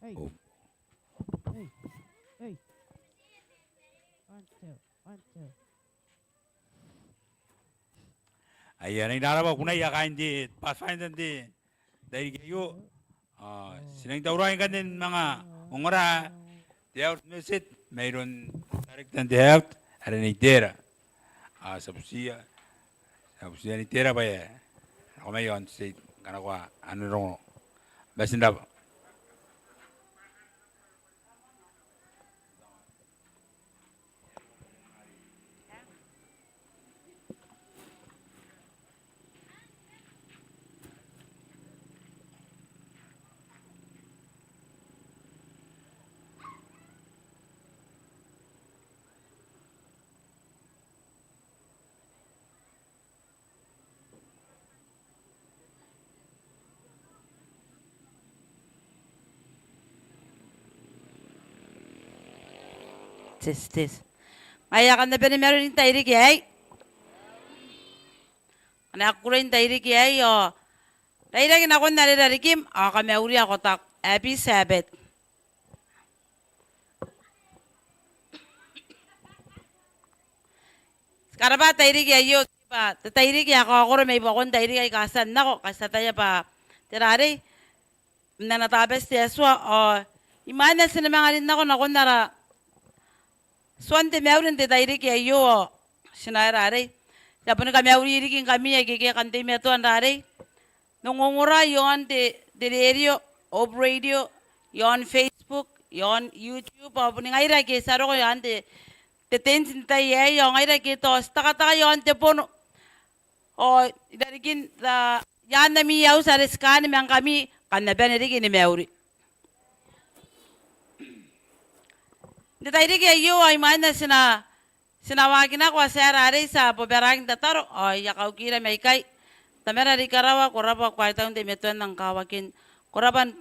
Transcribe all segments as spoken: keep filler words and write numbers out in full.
Hey. Hey. Hey. One, two. One, two. Aia, a nang rarabwa kunaia kaain te Pathfinder n te tairiki aio. Ao ti nang tauraoi ngkanne ni manga ongora te health message mairoun te director n te health, are Nei Tera. Ao ti a butiia, ti a butiia Nei Tera bwa e na nako mai aon te stage ngkana ko a rongorongo. Bati n rabwa. Test, test. Ngaia kam na bane ni mauri n tairiki aei. Kam na kukurei n tairiki aei ao rairaki nakon are rarikim ao kamauria ko taku. Happy Sabbath. Ti karabwa tairiki aio, bwa te tairiki ae kaokoro mai buakon tairiki aika a tia n nako, ngkai ti ataia bwa te rarei n ana Tabati te Atua, ao imwain ae ti na manga rin nako nakon ara tuan te mauri n te tairiki aio, ao ti na, e rarei, ti a boni kamauri riki ngkami aike ke kam teimatoa n rarei n ongongora iaon te, te radio, Hope Radio, iaon Facebook, iaon YouTube, ao boni ngaira ake ti a roko iaon te, te tent n te tai aei, ao ngaira ake tao ti tekateka iaon te bono. Ao i rarikin, i aan ami auti are ti kaani ma ngkami, kam na bane riki ni mauri. N te tairiki aio, ao imwain ae ti na Ti na waaki nako ao ti a, e rarei, ti a bobaraki n tataro, ao I a kaukira mai ikai. Tamara are i karawa, ko rabwa, ko a tau n teimatoa n nang kawakin. Ko rabwa n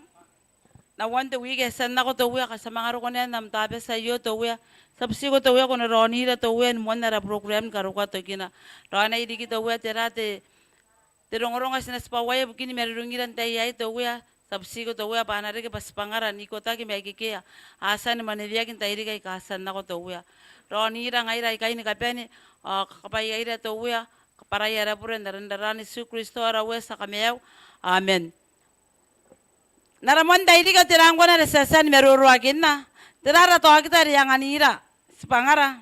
aon te wiki ae e a tia n nako, te Uea, ngkai ti a manga roko n am Tabati aio, te Uea. Ti a butiko, te Uea, ko na raonira, te Uea, ni moan ara program ni karokoa tokina. Raonai riki, te Uea, tera te te rongorongo ae ti na tibwaia ibukin marurungira n te tai aei, te Uea. Ti a butiko, te Uea, bwa a na reke bwa tibwangara n ikotaki ma aike ke a tia ni mwaneweaki n tairiki aika a tia n nako, te Uea. Raonira ngaira aikai ni kabane, ao kakabwaiaira, te Uea, kabwarai ara bure n aran, n aran Iesu Kristo ara Uea, ti a kamaiu. Amen. N ara moan tairiki, tera ngkoa are ti a tia ni maroroakinna? Tera ara taokita are e anganira tibwangara?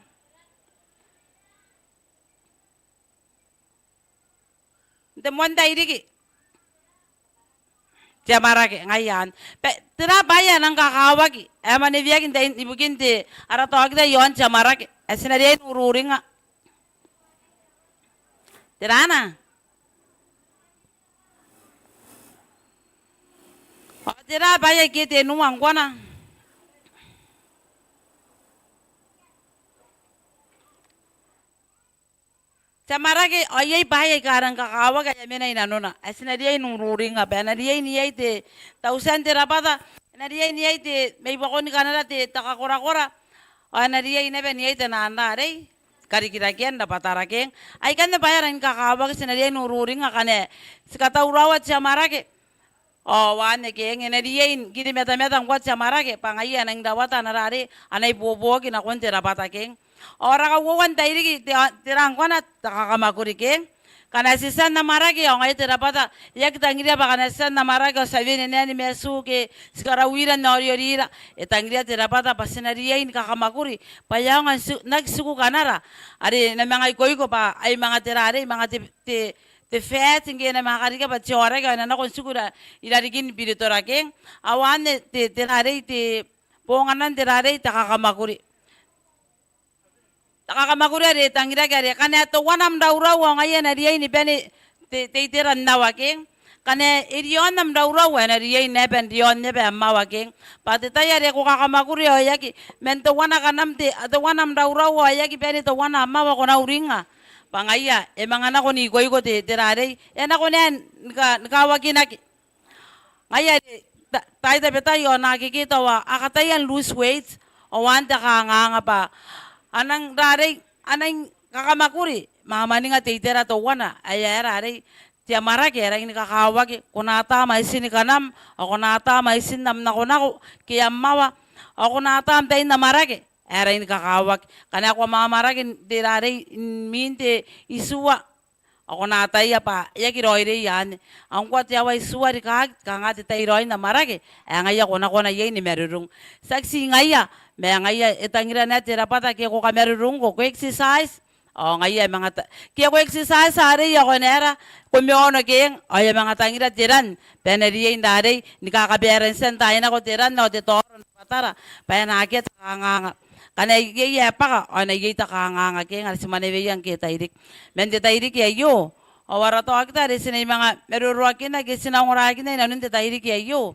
N te moan tairiki, te amwarake, ngaia anne. Bwa tera bwaai ae nang kakawaki ae mwaneweaki n tain ibukin te ara taokita iaon te amwarake ae ti na riai n ururingnga? Tera anne? Ao tera bwaai ake tenua ngkoa? Te amwarake, ao iai bwaai aika a rang kakawaki ae a mena i nanona ae ti na riai n ururingnga, bwa e na riai n iai te tautia n te rabwata, e na riai n iai te, mai buakoni kanara te, te kakorakora, ao e na riai naba n iai te naan rarei, karikirakean rabwatara keng. Aikanne bwaai ae rangi ni kakawaki ti na riai n ururingnga ngkana ti katauraoa te amwarake. Ao anne keng, e na riai n kirimatamata ngkoa te amwarake, bwa ngaia e nang rawata ana rarei, ana ibuobuoki nakon te rabwata keng. Ao ara kauoua n tairiki, te, tera ngkoa? Te kakamakuri keng. Ngkana ti tia n amwarake, ao ngaia te rabwata, e aki tangiria bwa ngkana ti tia n amwarake ao ti a wene naba ni matu ke ti karauira n aoriorira. E tangiria te rabwata bwa ti na riai ni kakamakuri, bwa e aonga n ti, n aki tiku kanara are e na manga ikoiko bwa ai manga te rarei, manga te, te te fat ngke e na manga karika bwa te aoraki ao e na nako n tiku i rarikin biritora keng. Ao anne te, te rarei, te bonganan te rarei, te kakamakuri. Te kakamakuri are e tangiraki are ngkana teuana am raurau ao ngaia e na riai ni bane te, te itera n aoa keng. Ngkana e riaon am raurau ao e na riai naba n riaon naba am aoa keng. Bwa te tai are ko kakamakuri ao e aki, man teuana kanam te, teuana am raurau ao e aki bane teuana am aoa, ko na uringnga? Bwa ngaia e manga nako n ikoiko te, te rarei, e nako naba ni ka, ni kawakinaki. Ngaia are, ta, tai tabetai ao naake ke tao a kataia n lose weight, ao anne te kangaanga bwa a nang rarei, a nang kakamakuri, ma mwaninga te itera teuana ae, ae rarei, te amwarake ae rangi ni kakawaki. Ko na ata mwaitin kanam, ao ko na ata mwaitin am nakonako ke am awa, ao ko na ata am tain amwarake ae rangi ni kakawaki. Ngkana ko amwamwarake n te rarei, n imwin te itiua, ao ko na ataia bwa e aki raoiroi anne. Ao ngkoa te awa itiua rikaaki, kanga te tai raoi n amwarake ae ngaia ko na kona iai ni marurung. Tiaki ti ngaia, ma ngaia e tangira naba te rabwata ke ko kamarurungko, ko exercise, ao ngaia e manga ta-, ke ko exercise arei ao ko na aera, ko meono keng, ao e a manga tangira te ran bwa e na riai n rarei ni kakabalantian taai nako te ran ao te taoro n rabwatara bwa e na akea te kanganga. Ngkana iai ae bwaka ao e na iai te kanganga keng are ti mwaneweia ngke e tairiki. Man te tairiki aio, ao ara taokita are ti na manga maroroakina ke ti na ongorakinna inanon te tairiki aio,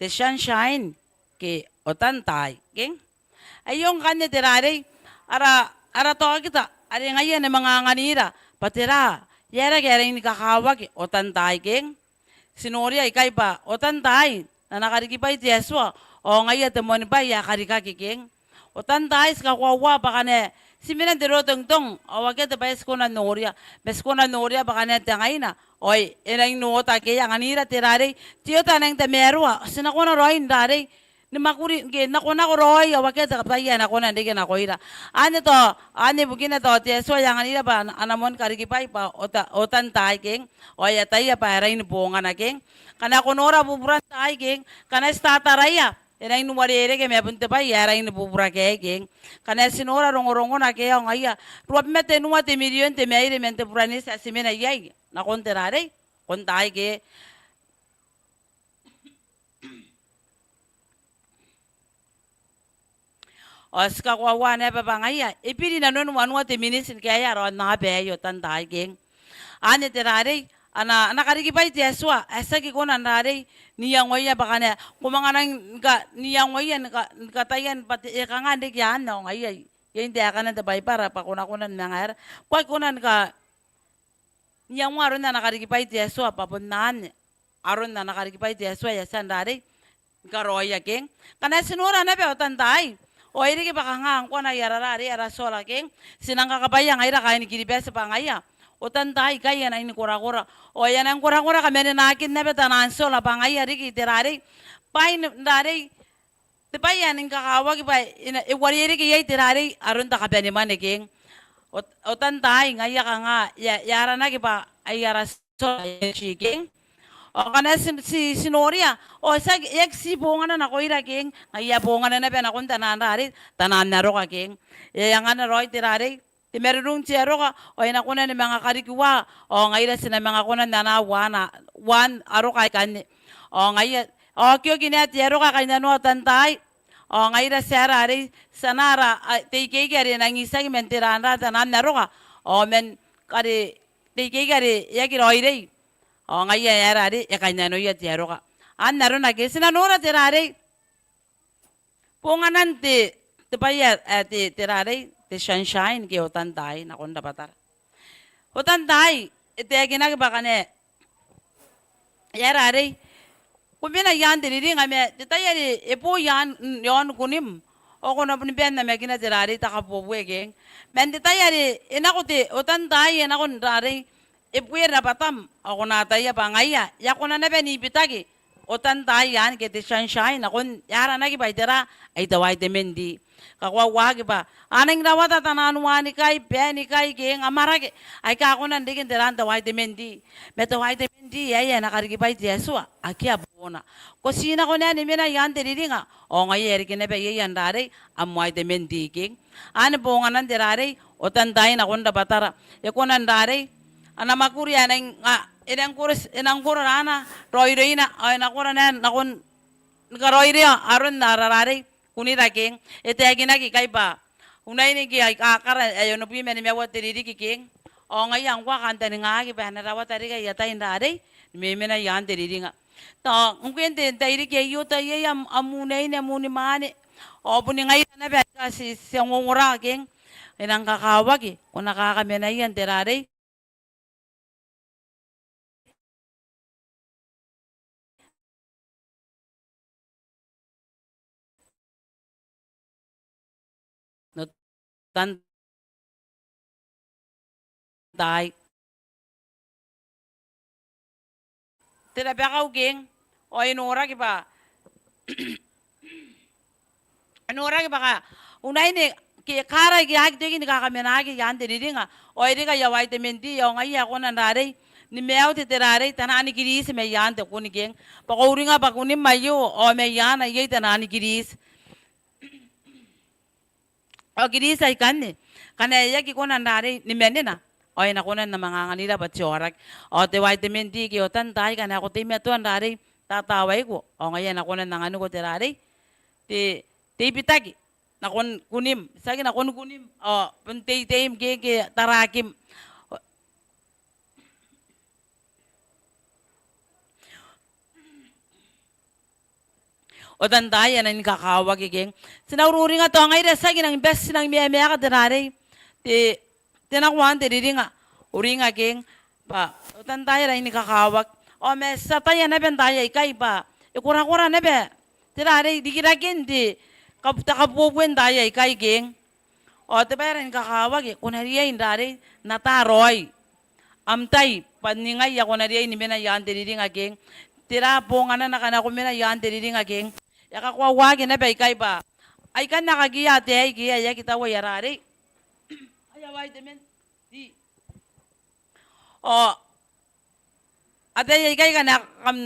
te sunshine ke otan taai keng. Aio ngkanne te rarei, ara, ara taokita are ngaia e na manga anganira bwa tera, e aera ngke e rangi ni kakawaki otan taai keng. Ti noria ikai bwa otan taai n ana karikibwai te Atua, ao ngaia te moanibwai ae karikaki keng. Otan taai ti kakoaua bwa ngkana ti mena n te rotongitong, ao akea te bwai ae ti kona n noria, ma ti kona n noria bwa ngkana te ngaina, ao e rangi n ota ke e anganira te rarei, te ota ae nang tamaroa, ti na kona raoi n rarei ni mwakuri ngke nakonako raoi, ao akea te bwai ae e na kona n reke nakoira. Anne tao, anne bukina tao te Atua e anganira bwa ana, ana moan karikibwai bwa ota-, otan taai keng, ao e ataia bwa e rangi ni bongana keng. Ngkana ko nora buburan taai keng, ngkana ti tataraia, e rangi n uarereke ma bon te bwai ae rangi ni bubura ke keng. Ngkana ti nora rongorongona ke, ao ngaia ruabwi ma tenua te mirion te maire man te Buraneti ae ti mena iai nakon te rarei, nakon taai ke. Ao ti kakoaua naba bwa ngaia e biri inanon wanua te miniti ni kaea ara aonnaba aei otan taai keng. Anne te rarei, ana, ana karikibwai te Atua ae ti aki kona n rarei n iangoia bwa ngkana ko manga nang ka-, n iangoia ni ka-, ni kataia bwa te, e kanga n reke anne, ao ngaia iai n taekana te Baibara bwa ko na kona ni manga aera, ko aki kona ni ka-, n iangoa aron ana karikibwai te Atua bwa bon anne aron ana karikibwai te Atua ae e a tia n rarei ni karaoia keng. Ngkana ti nora naba otan taai, ao e riki bwa kanga ngkoa n ai ara rarei, ara solar keng, ti nang kakabwaia ngaira kaain Kiribati bwa ngaia otan taai ikai e a nang ni korakora, ao e a nang korakora kamanenaakin naba taian solar bwa ngaia riki te rarei, bwain rarei, te bwai ae nang kakawaki bwa e na, e uarereke iai te rarei aron te kabanemwane keng. Ot-, otan taai ngaia kanga e a, e a aranaki bwa ai ara solar energy keng. Ao ngkana ti, ti, ti noria, ao tiaki, e aki ti bongana nakoira keng, ngaia e a bongana naba nakon taian rarei, taian aroka keng. E a angana raoi te rarei, te marurung te aroka, ao e na kona ni manga karikua, ao ngaira ti na manga kona n anaa uaan, uaan aroka aikanne. Ao ngaia, ao okiokin ae te aroka kainnanoa otan taai, ao ngaira ti aera arei, ti anaa ara, a, te ikeike are e nang itiaki man te ranra n taian aroka, ao man are te ikeike are e aki raoiroi, ao ngaia e aera arei, e kainnanoia te aroka. Anne arona ke, ti na nora te rarei, bonganan te, te bwai ae, ae te, te rarei, te sunshine ke otan taai nakon rabwatara. Otan taai e taekinaki bwa ngkana e aera arei, ko mena i aan te riringa ma te tai are e bo i aan, i aon kunim, ao ko na boni bae n namakina te rarei te kabuebue keng. Man te tai are e nako te otan taai, e nako n rarei, e bue rabwatam, ao ko na ataia bwa ngaia e a kona naba n ibitaki otan taai anne ke te sunshine nakon, e aranaki bwa itera, ai te vitamin D. Kakoauaaki bwa a nang rawata taian wanikai, baenikai keng, amwarake aika a kona n reke n tera, n te vitamin D. Ma te vitamin D aei ae ana karikibwai te Atua, akea boona. Ko ti nako naba ni mena i aan te riringa, ao ngaia e reke naba iai n rarei am vitamin D keng. Anne bonganan te rarei, otan taai nakon rabwatara. E kona n rarei, ana mwakuri ae nang, a, e nang koro, e nang koro raana raoiroina, ao e na koro naba nakon, ni karaoiroia aron ara rarei kunira keng. E taekinaki ikai bwa unaine ke aika kara ae onobwi ma nimaua te ririki keng, ao ngaia ngkoa kantaningaaki bwa e na rawata riki aia tai n rarei ni memena i aan te riringa. Tao ngkoe n te tairiki aio, tao iai am, am unaine, am unimwaane, ao boni ngaira naba aika ti, ti a ongongora keng, e nang kakawaki ko na kakamenaia n te rarei, n otan taai. te rabakau keng, ao e noraki bwa, e noraki bwa kaunaine ke kaara aike a aki toki ni kakamenaaki i aan te riringa, ao e reke aia vitamin D, ao ngaia ae kona n rarei ni maiu te, te rarei, taian kiriti mai aan te kun keng. Bwa ko uringa bwa kunim aio, ao mai aana iai taian kiriti. Ao kiriti aikanne, ngkana e aki kona n rarei ni manena, ao e na kona n manga anganira bwa te aoraki. Ao te vitamin D ke otan taai, ngkana ko teimatoa n rarei tatawaiko, ao ngaia e na kona n anganiko te rarei, te, te bitaki nakon kunim, tiaki nakon kunim, ao bon te iteim ke, ke tarakim. Otan taai e na ni kakawaki keng. Ti na ururinga tao ngaira ti aki nang bati, ti nang mamaaka te rarei, te, te nakoan te riringa, uringa keng, bwa otan taai e na ni kakawaki. Ao ma ti ataia naba n taai aikai bwa e korakora naba te rarei rikiraken te kab-, te kabuebue n taai aikai keng. Ao te bwai ae rang kakawaki, ko na riai n rarei n ata raoi am tai bwa ningai ae ko na riai ni mena i aan te riringa keng. Tera bonganana ngkana ko mena i aan te riringa keng? E kakoauaki naba ikai bwa aikanne a kakiia ataei ke e aki tau aia rarei, aia vitamin D. Ao ataei aikai ngkana kam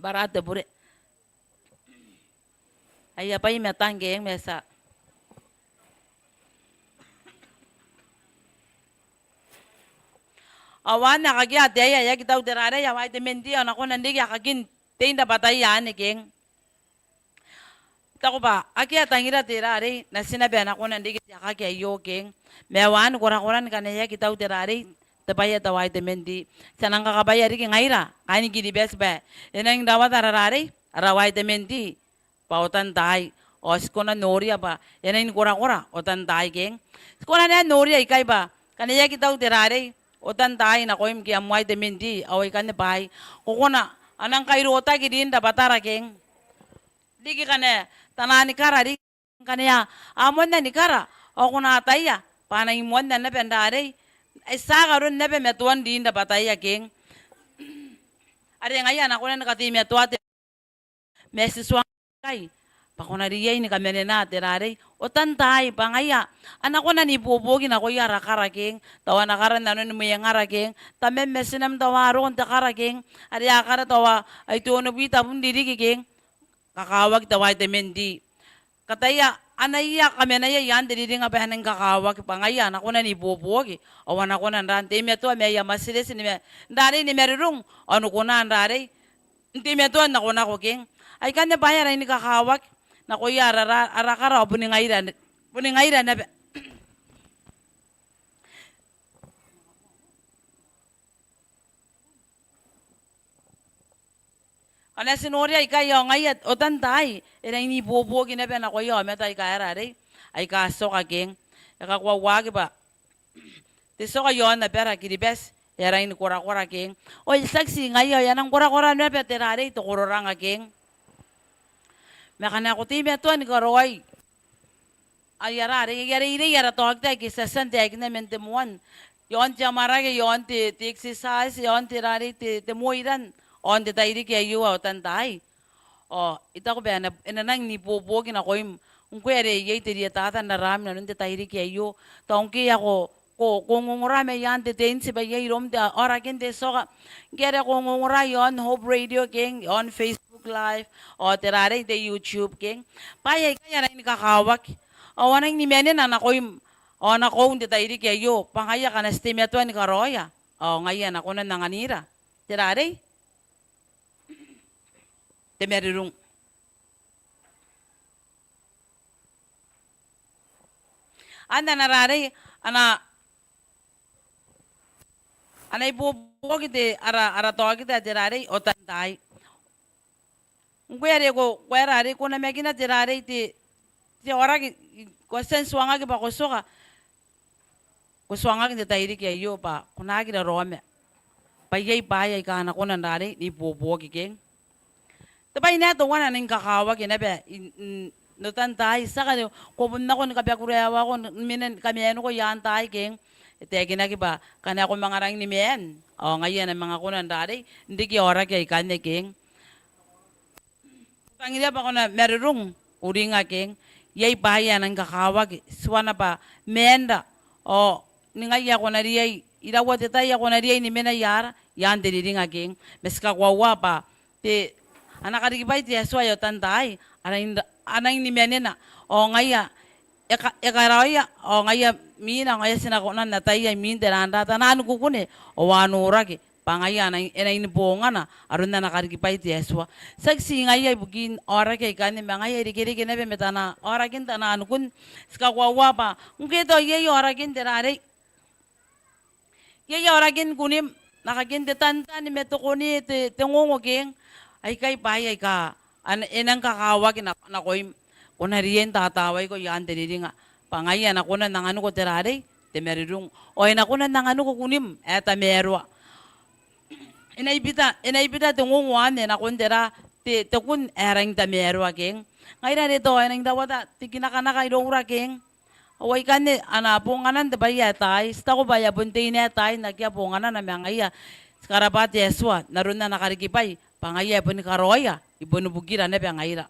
bwara te bure. Aia bwai ma tang keng ma tia. Ao anne a kakiia ataei ae aki tau te rarei, aia vitamin D, ao a na kona n riki aekakin tein rabwataia anne keng. I taku bwa akea tangira te rarei, natina bwa e na kona n riki te aekaki aio keng. Ma e a ni korakora ngkana e aki tau te rarei, te bwai ae te vitamin D. Ti a nang kakabwaia riki ngaira kaain Kiribati bwa e nang rawata ara rarei, ara vitamin D, bwa otan taai. Ao ti kona n noria bwa e nang korakora otan taai keng. Ti kona n noria ikai bwa ngkana e aki tau te rarei, otan taai nakoim ke am vitamin D, ao ikanne bwaai ko kona, a nang kairotaki rin rabwatara keng. Riki ngkana taian kara riki, ngkana a moanna ni kara, ao ko na ataia bwa a nang moanna naba n rarei, ai tiaki aron naba matoan rin rabwataia keng. Are ngaia a na kona ni kateimatoa te, ma ti tuangai bwa ko na riai ni kamanena te rarei, otan taai, bwa ngaia a na kona n ibuobuoki nakoia ara kara keng, tao ana kara n nanon mwengara keng, tamam ma tinam tao a roko n te kara keng, are a kara tao ai te onobwi tabun ririki keng. Kakawaki te vitamin D. Kataia, anaia kamanaia i aan te riringa bwa e nang kakawaki bwa ngaia a na kona n ibuobuoki, ao a na kona n rarei n teimatoa ma aia matireti ni ma-, n rarei ni marurung, ao ni kona n rarei n teimatoa n nakonako keng. Aikanne bwaai aika a rangi ni kakawaki nakoia ara, ara, ara kara ao boni ngaira, boni ngaira naba. Ngkana ti noria ikai ao ngaia otan taai e rangi n ibuobuoki naba nakoia aomata aika aera arei, aika tioka keng. E kakoauaki bwa te tioka i aon abara Kiribati e a rangi ni korakora keng. Ao e tiaki ti ngaia, ao e a nang korakora naba te rarei, te kororanga keng. Ma ngkana ko teimatoa ni karaoi aia rarei, aia reirei ara taokita aike ti a tia n taekinna man te moan, i aon te amwarake, i aon te, te exercise, i aon te rarei, te, te moiran, i aon te tairiki aio ae otan taai. Ao I taku bwa e na, e na rangi n ibuobuoki nakoim ngkoe are iai te rietata n raram inanon te tairiki aio. Tao ngke e a ko, ko, ko ongongora mai aan te tent bwa iai iroum te aorakin te tioka. Ngke are ko ongongora i aon Hope Radio keng, i aon Facebook Live, ao te rarei te YouTube keng. Bwaai aikai a rangi ni kakawaki. Ao a rangi ni manena nakoim, ao nakoiu n te tairiki aio, bwa ngaia ngkana ti teimatoa ni karaoia, ao ngaia a na kona n anganira te rarei, te marurung. Anne ana rarei, ana, ana ibuobuoki te, ara, ara taokita ae te rarei, otan taai. Ngkoe are ko, ko aera arei, ko namakina te rarei, te, te aoraki, ko a tia n tuangaki bwa ko tioka. ko tuangaki n te tairiki aio bwa ko na aki raraoma bwa iai bwaai aika a na kona n rarei n ibuobuoki keng. Te bwai ae teuana ae nang kakawaki naba i, n otan taai, tiaki are ko bon nako ni kabakuraeako, ko mena ni kamaeniko i aan taai keng. E taekinaki bwa ngkana ko manga rangi ni maan, ao ngaia e na manga kona n rarei n riki aoraki aikanne keng. Tangiria bwa ko na marurung, uringa keng. Iai bwaai ae nang kakawaki, teuana bwa maanra, ao ningai ae ko na riai, iraua te tai ae ko na riai ni mena i aara, i aan te riringa keng. Ma ti kakoaua bwa te, ana karikibwai te Atua i otan taai a nang, a nang ni manena, ao ngaia e ka, e karaoia, ao ngaia imwina, ao ngaia ti na kona n ataia imwin te raan ra, taian kukune, ao a noraki bwa ngaia e nang, e nang ni bongana aron ana karikibwai te Atua. Tiaki ti ngaia ibukin aoraki aikanne, ma ngaia e irekereke naba ma taian aorakin taian kun. Ti kakoaua bwa ngke tao iai aorakin te rarei, iai aorakin kunim, nakoim, te tantan ma te kone, te, te ngongo keng. Aikai bwaai aika a na, e nang kakawaki na, nakoim. Ko na riai n tatawaiko i aan te riringa bwa ngaia e na kona n anganiko te rarei, te marurung. Ao e na kona n anganiko kunim ae tamaroa. E na ibita, e na ibita te ngongo anne nakon te ra, te, te kun ae rangi n tamaroa keng. Ngaira are tao e nang rawata te kinakanaka iroura keng. Ao aikanne ana bonganan te bwai ae taai, ti taku bwa e a bon teina ae taai n akea bonganana, ma ngaia ti karabwa te Atua n aron ana karikibwai bwa ngaia e boni karaoia, e boni bukira naba ngaira.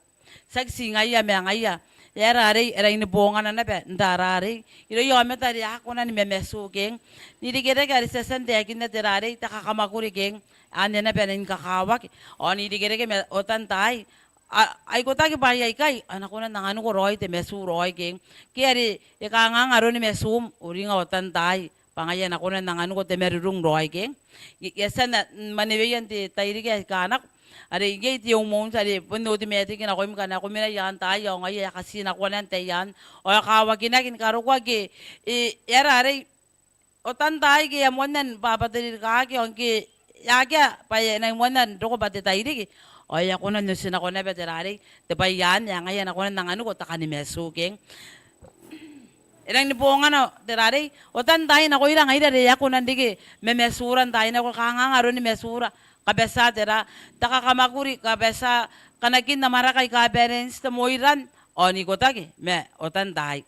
Tiaki ti ngaia, ma ngaia e a rarei, e rangi ni bongana naba n rarei irouia aomata are a aki kona ni mamatu keng. N irekereke are ti a tia n taekinna te rarei, te kakamwakuri keng, anne naba e nang kakawaki. Ao n irekereke ma otan taai, a, a ikotaki bwaai aikai a na kona n anganiko raoi te matu raoi keng. Ke are e kanganga aroni matum, uringa otan taai bwa ngaia e na kona n anganiko te marurung raoi keng. I, I a tia n, n mwaneweia n te tairiki ae kanako are iai te umount are bon automatic nakoim ngkana ko mena i aan taai, ao ngaia e a katinakoa naba n taian, ao e kawakinaki ni karokoa ke e, e a rarei otan taai ke e a moanna ni babateririkaki, ao ngke e akea bwa e nang moanna n roko bwa te tairiki, ao e a kona n otinako naba te rarei, te bwai anne ae ngaia e na kona n anganiko te kani matu keng. E rangi ni bongana te rarei, otan taai nakoira ngaira are e aki kona n reke mamaturan taai nako, kanganga aroni matura, kabatia te ra, te kakamwakuri, kabatia kanakin amwarake aika balance, te moiran, ao n ikotaki ma otan taai.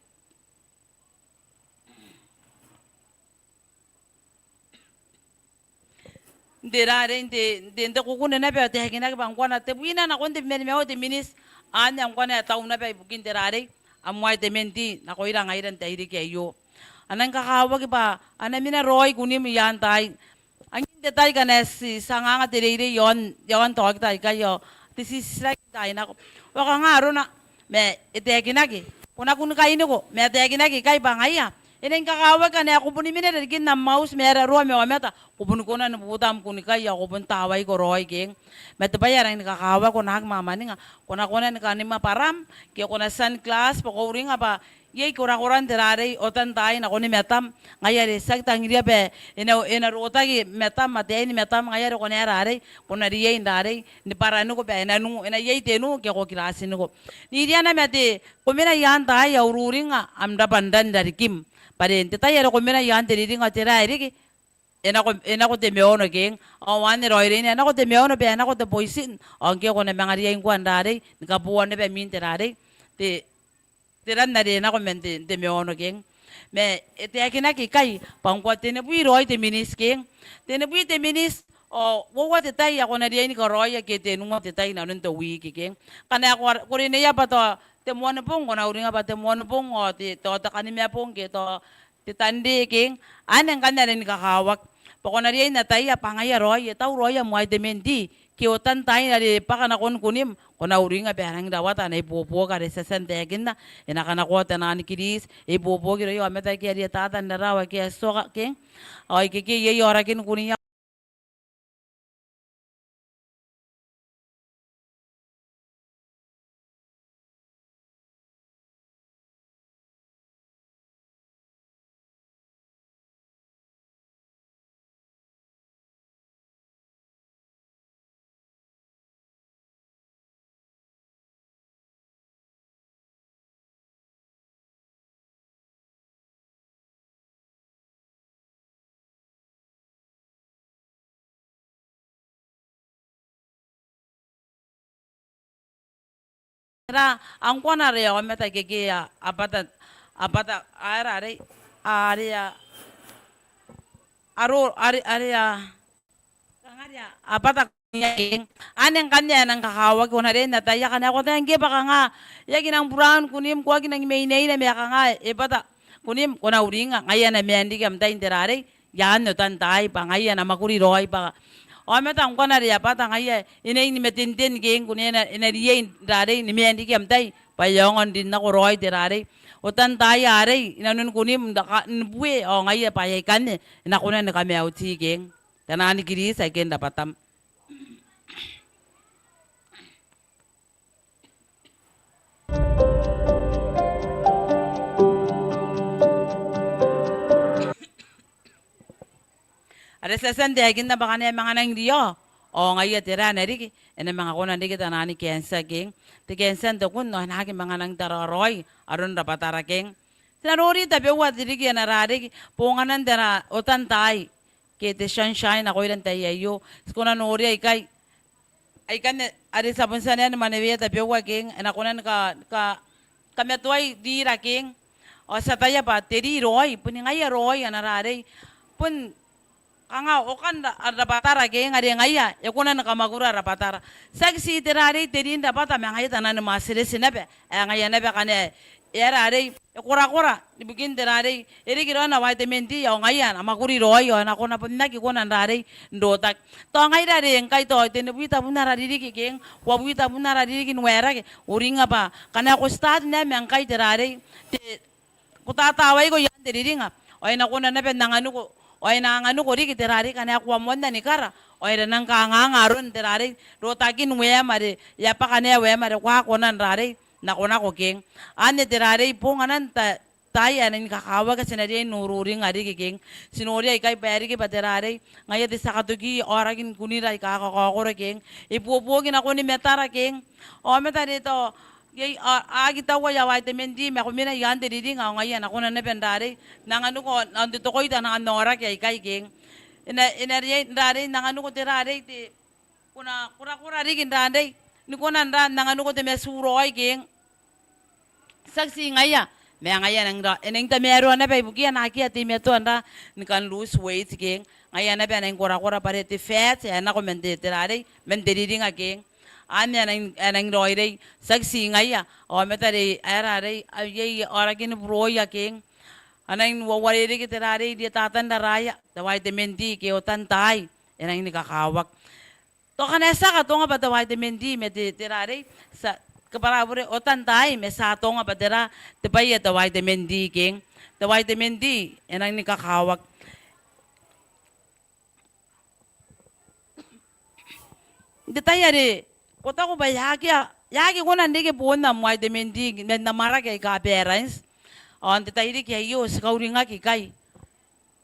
N te rarei, n te, n te, n te kukune naba ao e taekinaki bwa ngkoa tebwina nakon tebwi ma nimaua te miniti, anne ngkoa e tau naba ibukin te rarei, am Wae te Menti nakoira ngaira n te tairiki aio. A nang kakawaki bwa a na mena raoi kunim i aan taai. Angin te tai ngkana ti, ti anganga te reirei iaon, iaon taokita aikai ao te titirakina taai nako. Ao kanga arona, ma e taekinaki, ko na kunikainiko, ma e taekinaki ikai bwa ngaia e nang kakawaki ngkana ko boni mena irarikin am auti ma e raroa ma aomata, ko boni kona ni buta am kunikai ao ko bon tawaiko raoi keng. Ma te bwai ae rangi ni kakawaki, ko na aki mwamwaninga, ko na kona ni kanima bwaram, ke ko na tia n class bwa ko uringa bwa iai korakoran te rarei, otan taai nakoni matam, ngaia are ti aki tangiria bwa e na, e na rotaki matam, ataein matam, ngaia are ko na rarei, ko na riai n rarei ni bwaraniko bwa e na nu, e na iai te nu ke ko kiratiniko. N iriana ma te, ko mena i aan taai ao ururinga am rabwata n ran irarikim, bwa are n te tai are ko mena i aan te riringa ao te ra e riki, e nako, e nako te maono keng. Ao anne raoiroina, e nako te maono bwa e nako te poison, ao ngke ko na manga riai ngkoa n rarei ni kabooa naba mwin te rarei, te, te ran are e nako man te, te maono keng. Ma e taekinaki ikai bwa ngkoa tenibwi raoi te miniti keng. Tenibwi te miniti, ao uoua te tai ae ko na riai ni karaoia ke tenua te tai inanon te wiki keng. Ngkana ko, ko rineia bwa tao te Moanibong, ko na uringa bwa te Moanibong ao te, tao te Kanimabong ke tao te Tande keng, anne ngkanne are ni kakawaki. Bwa ko na riai n ataia bwa ngaia raoi, e tau raoi am Wae te Menti, ke otan taai are e bwaka nakon kunim, ko na uringa bwa e rangi n rawata ana ibuobuoki are ti a tia n taekinna, e na kanakoa te naan kiriti, e ibuobuoki irouia aomata ake a rietata n rarawa ake a tioka keng. Ao ikekei iai aorakin kunia tera, ngkoa are aomata ikekei a bata, a bata, a, era arei, a, are a, aro, are, are a, kanga are a bata kunia keng. Anne ngkanne ae nang kakawaki, ko na riai n ataia ngkana ko ataia ngke bwa kanga e aki nang buraun kunim, ko aki nang meineina ma kanga e bata kunim, ko na uringa, ngaia e na maan riki am tai n tera arei, i aan otan taai bwa ngaia e na mwakuri raoi bwa aomata ngkoa are a bata ngaia e na, e na matenten keng, ko na, e na, e na riai n tera arei, ni maan riki am tai bwa e aonga n rin nako raoi tera arei, otan taai arei inanon kunim n, n bue, ao ngaia bwa aikanne e na kona ni kamaiuti keng. Te naan Kiriti aike n rabwatam. Are ti a tia n taekinna bwa ngkana e manga nang riao, ao ngaia tera ae na riki, e na manga kona n riki te naan cancer keng. Te cancer n te kun ao e na aki manga nang taraaraoi aron rabwatara keng. Ti na nori tabeua te riki ae na rariki bonganan tera otan taai ke te sunshine nakoira n tai aio. Ti kona n noria ikai, aikanne are ti a bon tia n mwaneweia tabeua keng, e na kona ni ka, ka, kamatoai rira keng. Ao ti ataia bwa te ri raoi, boni ngaia raoi ae na rarei, bon kanga okan ra, rabwatara keng, are ngaia e kona ni kamwakura rabwatara. Tiaki ti tera arei te rin rabwata ma ngaia te naan mwatireti naba ae ngaia naba ngkana e, era arei, e korakora ibukin tera arei, e riki raoi ana vitamin D, ao ngaia e na mwakuri raoi, ao e na kona, bon aki kona n tera arei, n rotaki. Tao ngaira are ngkai tao tenibwi tabun ara ririki keng, uabwi tabun ara ririki n waerake, uringa bwa ngkana ko start naba ma ngkai tera arei, te, ko tatawaiko i aan te riringa, ao e na kona naba n anganiko, ao e na anganiko riki tera arei ngkana ko a moanna ni kara, ao e na nang kangaanga aron tera arei, rotakin waem are e a bwaka naba waem are ko a kona n tera arei, nakonako keng. Anne tera arei bonganan ta, taai ae nang kakawaki ae ti na riai n ururinga riki keng. Ti noria ikai bwa e riki bwa tera arei, ngaia te tia katoki aorakin kunira aika kakaokoro keng, e buobuoki nakoni matara keng. Aomata are tao iai, a, a aki tau aia vitamin D ma ko mena i aan te riringa, ao ngaia e na kona naba n tera arei, n anganiko, ao n totokoita n aoraki aikai keng. E na, e na riai n tera arei, n anganiko tera arei, te, ko na korakora riki n tera arei, ni kona n tera, n anganiko te matu raoi keng. Tiaki ti ngaia, ma ngaia e nang tera, e nang tamaroa naba ibukiia naake a teimatoa n tera, ni kan lose weight keng. Ngaia naba e nang korakora bwa are te fat ae nako man te, tera arei, man te riringa keng. Anne e nang, e nang raoiroi, tiaki ti ngaia, aomata are, era arei, a, iai aorakin burooia keng, a nang uarereke tera arei, rietatan raraia, te vitamin D ke otan taai, e nang ni kakawaki. Tao ngkana ti a katonga bwa te vitamin D ma te, tera arei, ti a kabwara bure otan taai, ma ti a atonga bwa tera, te bwai ae te vitamin D keng. Te vitamin D e nang ni kakawaki. N te tai are ko taku bwa e aki, e aki kona n reke boon am vitamin D man amwarake aika balance, ao n te tairiki aio ti kauringaki ikai.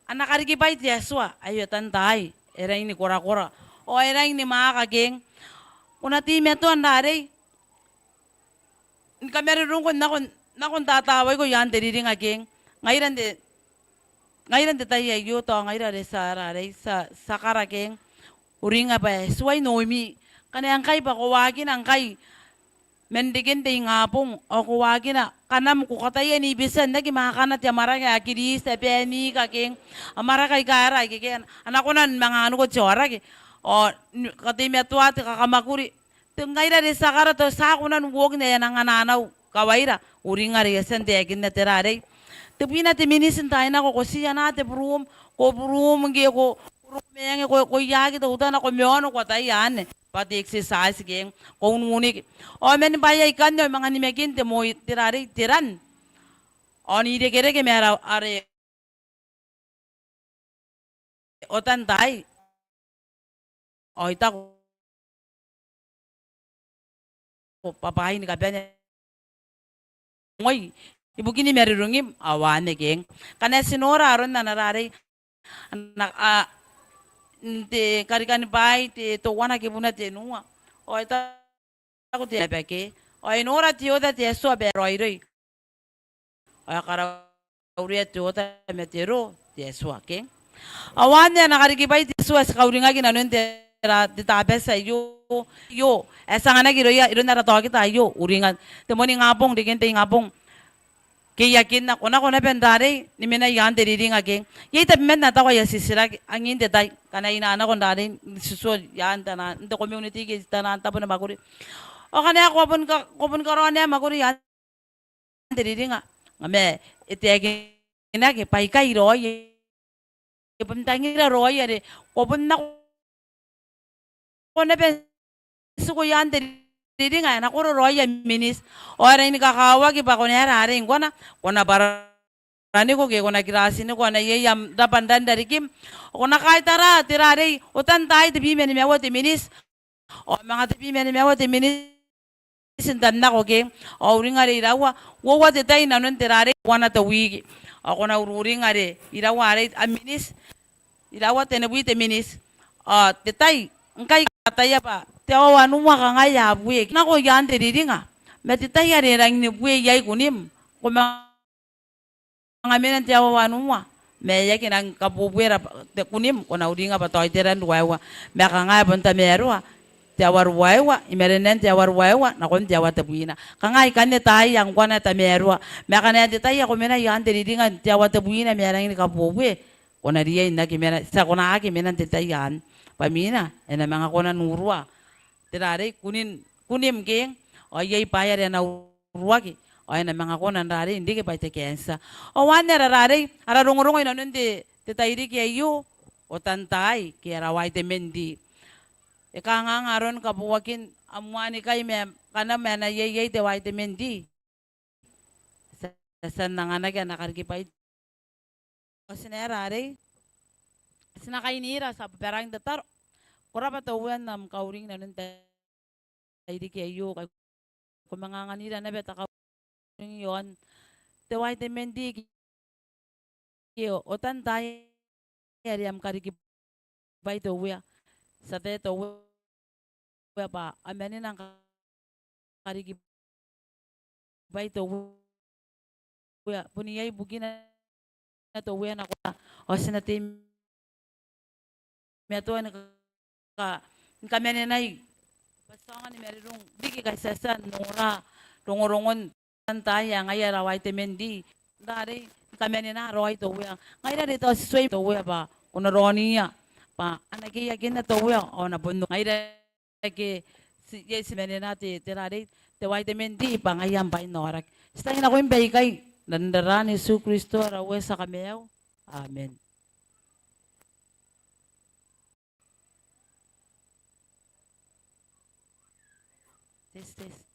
Ana karikibwai te Atua ae otan taai, e rangi ni korakora ao e rangi ni mwaaka keng. Ko na teimatoa n tera arei, ni kamarurungko nako, nako n tatawaiko i aan te riringa keng. Ngaira n te, ngaira n te tai aio tao ngaira are ti a, tera arei, ti a, ti a kara keng. Uringa bwa e tuai nomi. Ngkana ngkai bwa ko waakina ngkai man reken te ingabong, ao ko waakina kanam, ko kataia ni bita n aki mwaakana te amwarake ae Kiriti, te bwai ni kakeng, amwarake aika era ikekei, a na kona ni manga anganiko te aoraki ao n, kateimatoa te kakamwakuri. Te ngaira are ti a kara tao ti a kona n uoki n ae a nang ananau kawaira. Uringa are I a tia n taekinna tera arei, tebwina te miniti n taai nako ko tii anaa te burum, ko burum ngke ko, ko burum eng, ko, ko iaki teutana, ko maono, ko ataia anne bwa te exercise keng, ko ununiki. Ao man bwaai aikanne ao e manga nimakin te moi, tera arei, te ran ao n irekereke ma ara, are otan taai. Ao I taku bwa bwaai ni kabane ngoi ibukin marurungim ao anne keng. Ngkana ti nora aron ana, tera arei, ana, a, n te Karikani Bwai te teuana kibuna tenua. Ao I taku te, bwa ke, ao e nora te oota te Atua bwa e raoiroi, ao e karauria te oota ma te roo te Atua keng. Ao anne ana karikibwai te Atua ae ti kauringaki inanon te ara, te Tabati aio, aio ae ti anganaki irouia, iroun ara taokita aio, uringa te moningabong, reken te ingabong. Keiakinna, ko nako naba n rarei ni mena i aan te riringa ke. Iai tabeman ae tao I a titiraki, angin te tai, ngkana I na nako n rarei n titioi i aan taian, n te community ke taian tabo ni mwakuri. Ao ngkana ko a bon ka, ko a bon karaoa mwakuri i aan te riringa, ma e taekinaki bwa ikai raoi, e bon tangira raoi are ko bon nako naba n tiku i aan te riringa, e nako raoi miniti. Ao e rangi ni kakawaki bwa ko na aera arei ngkoa, ko na bwaraniko ke ko na kiratiniko, ao iai am rabwa n ran rarikim. Ao ko na kaitara te rarei, otan taai tebwi ma nimaua te miniti. Ao manga tebwi ma nimaua te miniti n tan nako ke. Ao uringa are iraua, uoua te tai inanon te rarei, uoua te wiki. Ao ko na ururinga are iraua arei, a miniti, iraua tenibwi te miniti. Ao te tai, ngkai ko ataia bwa te aoa wanua kangai a bue, nako i aan te riringa. Ma te tai are e rangi ni bue iai kunim, ko manga manga mena n te aoa wanua. Ma e aki nang kabuebue ra te kunim, ko na uringa bwa tao iteran ruaiwa. Ma kanga e bon tamaroa te aoa ruaiwa, i marenan te aoa ruaiwa nakon te aoa tebwina. Kanga ikanne taai ngkoa ae tamaroa. Ma ngkana e te tai ae ko mena i aan te riringa n te aoa tebwina ma e rangi ni kabuebue, ko na riai n aki mena, ti a, ko na aki mena n te tai anne. Bwa imwina e na manga kona n urua te rarei kunin, kunim ke. Ao iai bwaai are a na uruaki, ao e na manga kona n rarei n riki bwa te cancer. Ao anne ara rarei, ara rongorongo inanon te, te tairiki aio, otan taai ke ara vitamin D. E kanganga aron kabooakin am waanikai ma kanam ae na iai iai te vitamin D. Ti a tia n anganaki ana karikibwai. Ao ti na aera arei, ti na kainira, ti a bobaraaki n tataro. Ko rabwa te Uea n am kauring inanon te tairiki aio, kai ko manga anganira naba te kauring iaon te vitamin D ke otan taai are am karikibwai te Uea. Ti ataia te Uea bwa a mena n karikibwai te Uea. Bon iai bukina te Uea nakoia. Ao ti na teimatoa ni ka, ni kamanenai bwa ti aonga ni marurung riki kai ti a tia n nora rongorongon otan taai ae ngaia ara vitamin D. N rarei, ni kamanena raoi te Uea. Ngaira are tao ti tuai te Uea bwa ko na raoniia bwa a na keiakinna te Uea, ao a na bon ngaira ake ti, iai ti manena te, te rarei, te vitamin D bwa ngaia am bwai n aoraki. Ti tangi nakoim baikai, n aran Iesu Kristo ara Uea, ti a kamaiu. Amen. Test, test.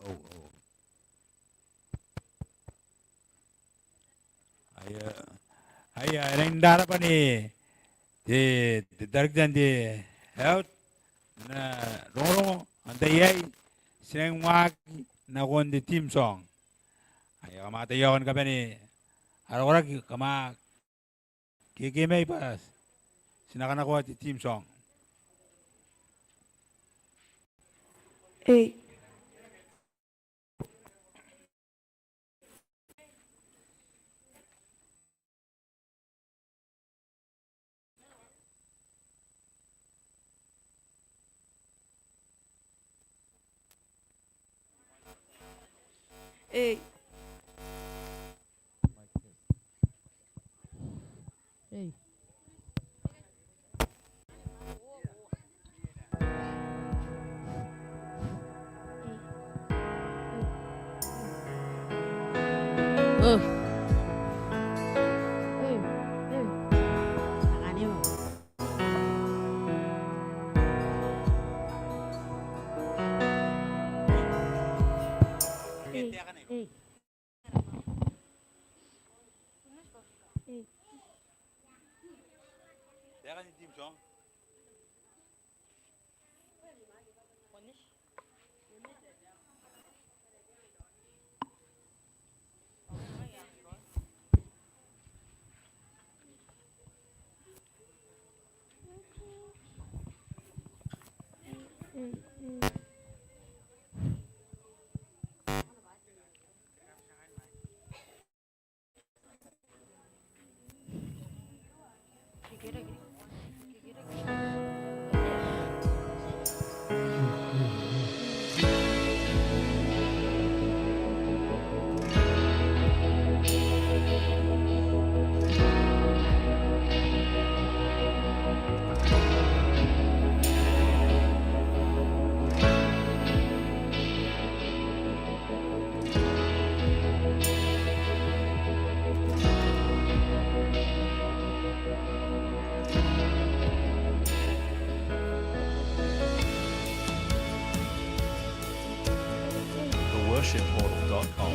Oh, oh. Aia, aia, e rangi n rabwa te, te director n te health n ana rongorongo. Antai ae ti nang waaki nakon te theme song. Aia, kam ataia ae ko ni kabane ara koraki, kam a kekemai bwa ti na kanakoa te theme song. Ei. Ei. Ei. portal dot com.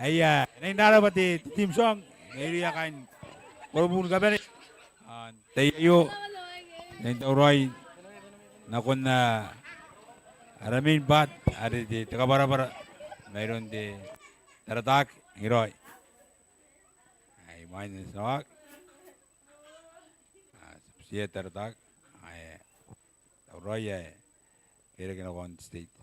Aia, e nang raba te, te theme song mairouia kaain Korobu ni kabane. N te tai aio e nang tauraoi nakon ara main part are te, te kabwarabwara mairoun te Taratake. Iraoi ai main song. A, subsidiary Taratake ae tauraoi ae kerake nakon state.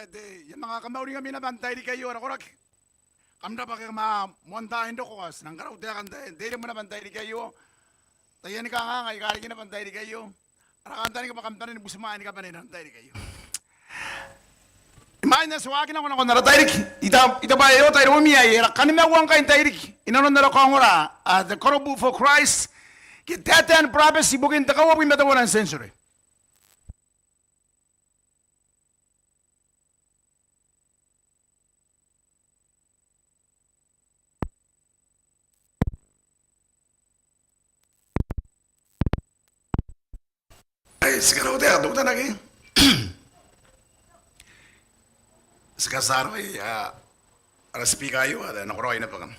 Te, I a manga kamauringkami naba n tairiki aio ara koraki. Kam rabwa ke ma moan tai n roko, ao ti nang karaua taekan te, te iremwe naba n tairiki aio. Taiani kanganga aika riki naba n tairiki aio. Ara kantaninga bwa kam bane ni butimwaea ni kabane n tairiki aio. Imwain ae ti waaki nako nakon ara tairiki, I ta, I taku bwa e ota iroumi ae e raka nimaua ngkai n tairiki inanon ara kaongora, a, The Gospel for Christ, ke Taetae ni Burabeti ibukin te kauabwi ma teuana n century. Ai, ti karaua taekan teutana ke? Ti katauraoi, a, ara speaker aio, a, nakoraoi naba kam.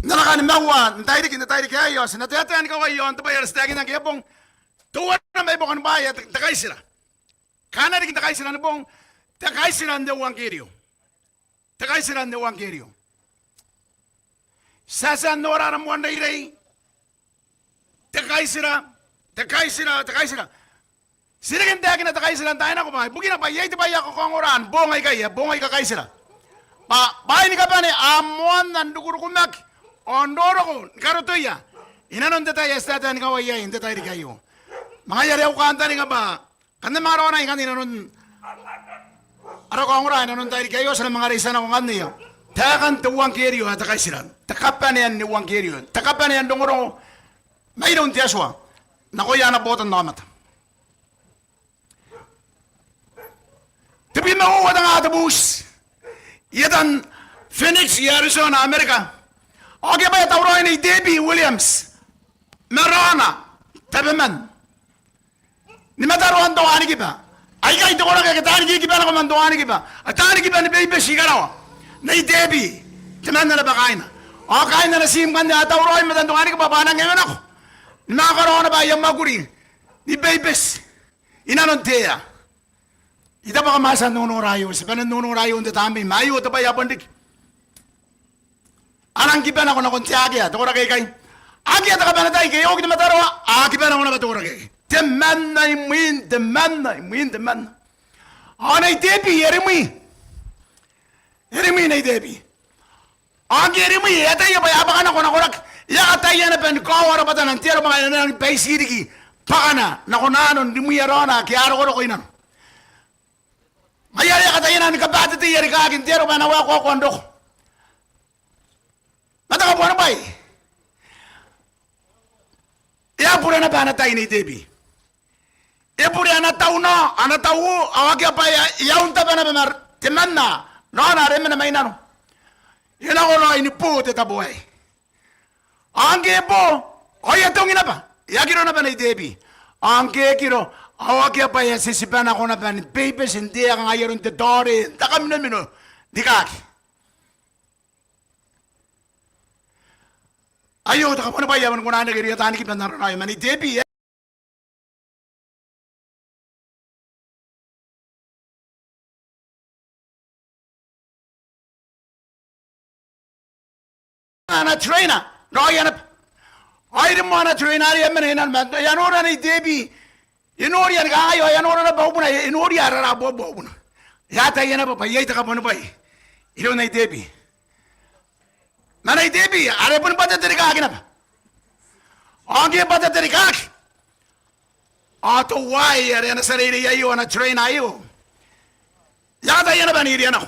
N ara kanimaua n tairiki, n te tairiki aei, ao ti na taetae ni kawai iaon te bwai are ti taekinna ngke e bong. Teuana mai buakoni bwaai ae te, te kaitira. Kaana riki te kaitira ni bong, te kaitira n te euangkerio. Te kaitira n te euangkerio. Ti a tia n nora ara moan reirei. Te kaitira, te kaitira, te kaitira. Ti riki n taekina te kaitira n taai nako bwa ibukina bwa iai te bwai ae kakaongora ni boong aikai, ae boong aika kaitira. Bwa, bwaai ni kabane a moanna n rukurukumaki ao n roroko ni karotoia inanon te tai ae ti taetae ni kawai iai n te tairiki aio. Ma ngaia are au kantaninga bwa kam na manga raonai ngkanne inanon ara kaongora inanon tairiki aio, ti na manga reitia nako ngkanne ia taekan te euangkerio ae te kaitira, te kabanean euangkerio, te kabanean rongorongo mairoun te Atua nakoia ana botannaomata. Tebwi ma uoua tenga te buuti i etan Phoenix i Arizona, Amerika, ao akea bwai ae tauraoi Nei Tebi Williams ma raona tabeman ni mataroan te wanikiba. Aikai te koraki ake taani kikiba nako man te wanikiba, a taani kiba ni Beibeti i karawa. Nei Tebi, temanna naba kaaina. Ao kaain ana tiim ngkanne a tauraoi i matan te wanikiba bwa a nang ewe nako ni manga karaoa naba aia mwakuri ni Beibeti inanon te ea. I taku bwa kam a tia n nonora aio, ti bane n nonora aio n te tamnei, ma aio te bwai ae bon riki. A nang kiba nako nakon te akea, te koraki aikai. Akea te kabane tai ke e oki te mataroa, a kiba nako naba te koraki aikai. Temanna imwin temanna, imwin temanna. Ao Nei Tebi e rimwi. E rimwi Nei Tebi. Ao ngke e rimwi, e ataia bwa e a bwaka nako ana koraki. E a kataia naba ni kaoa rabwatana n te aro bwa ngaia e na nangi baiti riki bwakana nako nanon rimwia raona ake a rokoroko i nano. Ngaia are e a kataia naba ni kabateteia rikaaki n te aro bwa e na waekoakoa n roko. Ma te kabuanibwai, e a bure naba ana tai Nei Tebi. E bure ana taunao, ana tauo, ao akea bwa e a, e a untaba naba ma temanna raona are mena mai nano. E nako raoi ni bo te tabo aei. Ao ngke e bo, ao e a tongi naba, e a kiro naba Nei Tebi. Ao ngke e kiro, ao akea bwa e a titiba nako naba ni Beibeti n te ea kanga ai aron te taore n te kaminomino rikaaki. Aio te kabuanibwai ae bon kona n reke irouia taani kiba n arona aio, ma Nei Tebi e ana trainer raoia naba. Ao irimoa ana trainer are e a mena i nano ma e a nora Nei Tebi. E noria ni kangai ao e a nora naba ubuna, e noria ara rabuabua ubuna. E ataia naba bwa iai te kabuanibwai iroun Nei Tebi. Ma Nei Tebi are bon bwatete rikaaki naba. Ao ngke e bwatete rikaaki, ao teuaei are ana tia reirei aio, ana trainer aio, e a kataia naba n iria nako.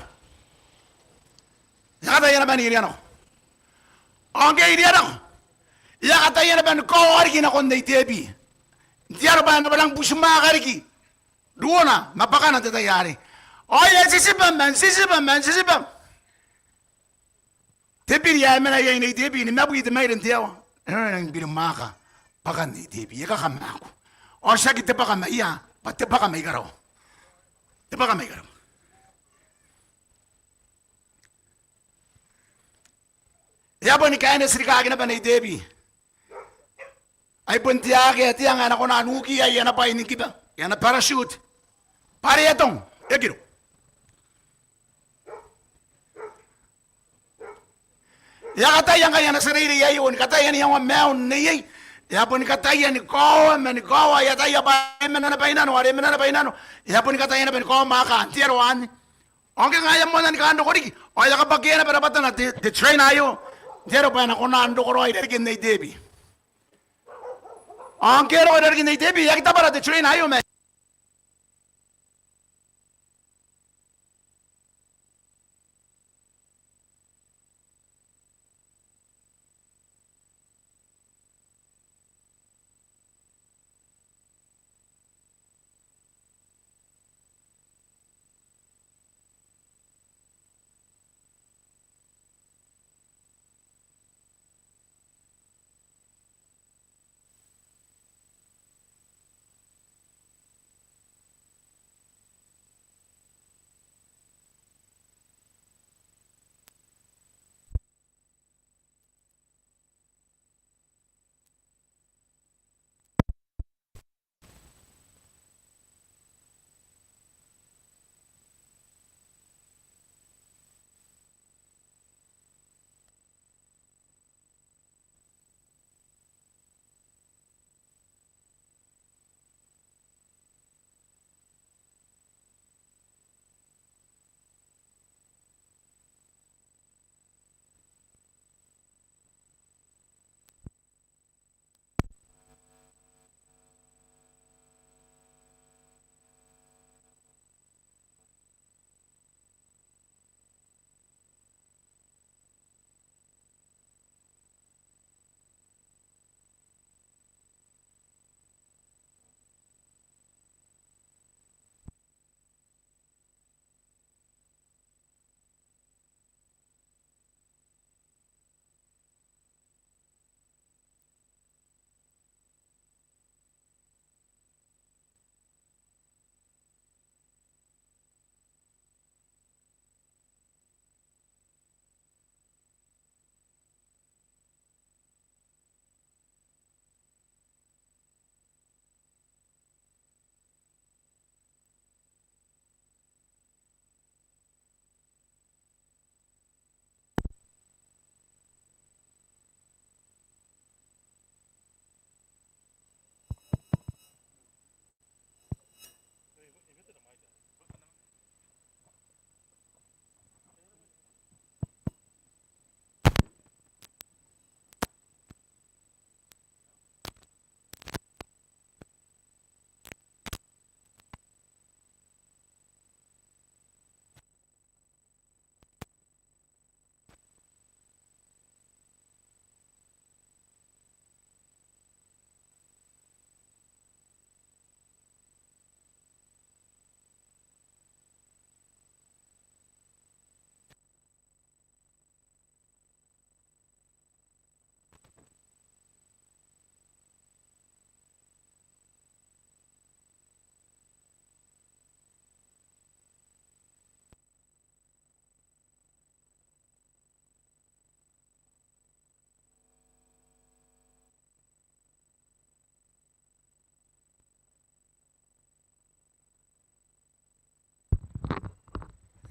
E a kataia naba n iria nako. Ao ngke e iria nako, e a kataia naba ni kaoa riki nakon Nei Tebi n te aro bwa e na nang butimwaaka riki ruona ma bwakana n te tai arei. Ao e a titiba man, titiba man, titiba. Te biri ae e mena iai Nei Tebi, nimabwi te maire n te aoa. E na nangi birimwaaka bwakan Nei Tebi, e kakamaaku. Ao tiaki te bwaka mai ia, bwa te bwaka mai karawa. Te bwaka mai karawa. E a boni kaeneti rikaaki naba Nei Tebi. Ai bon te akea te anga ae e na kona n uki iai ana bwai ni kiba, ana parachute. Bwa are e a tong, e kiro. E a kataia ngkai ana tia reirei aio ni kataia n iangoa maiun neiei, E a boni kataia ni kaoa ma ni kaoa, e ataia bwa e mena naba i nano, are e mena naba i nano. E a boni kataia naba ni kaoa mwaaka, n te aro anne. Ao ngke ngaia moa n na ni kaan roko riki, ao e a kabwakea naba rabwatana te, te trainer aio n te aro bwa e na kona n roko raoi i rarikin Nei Tebi. Ao ngke e roko i rarikin Nei Tebi, e aki tabara te trainer aio ma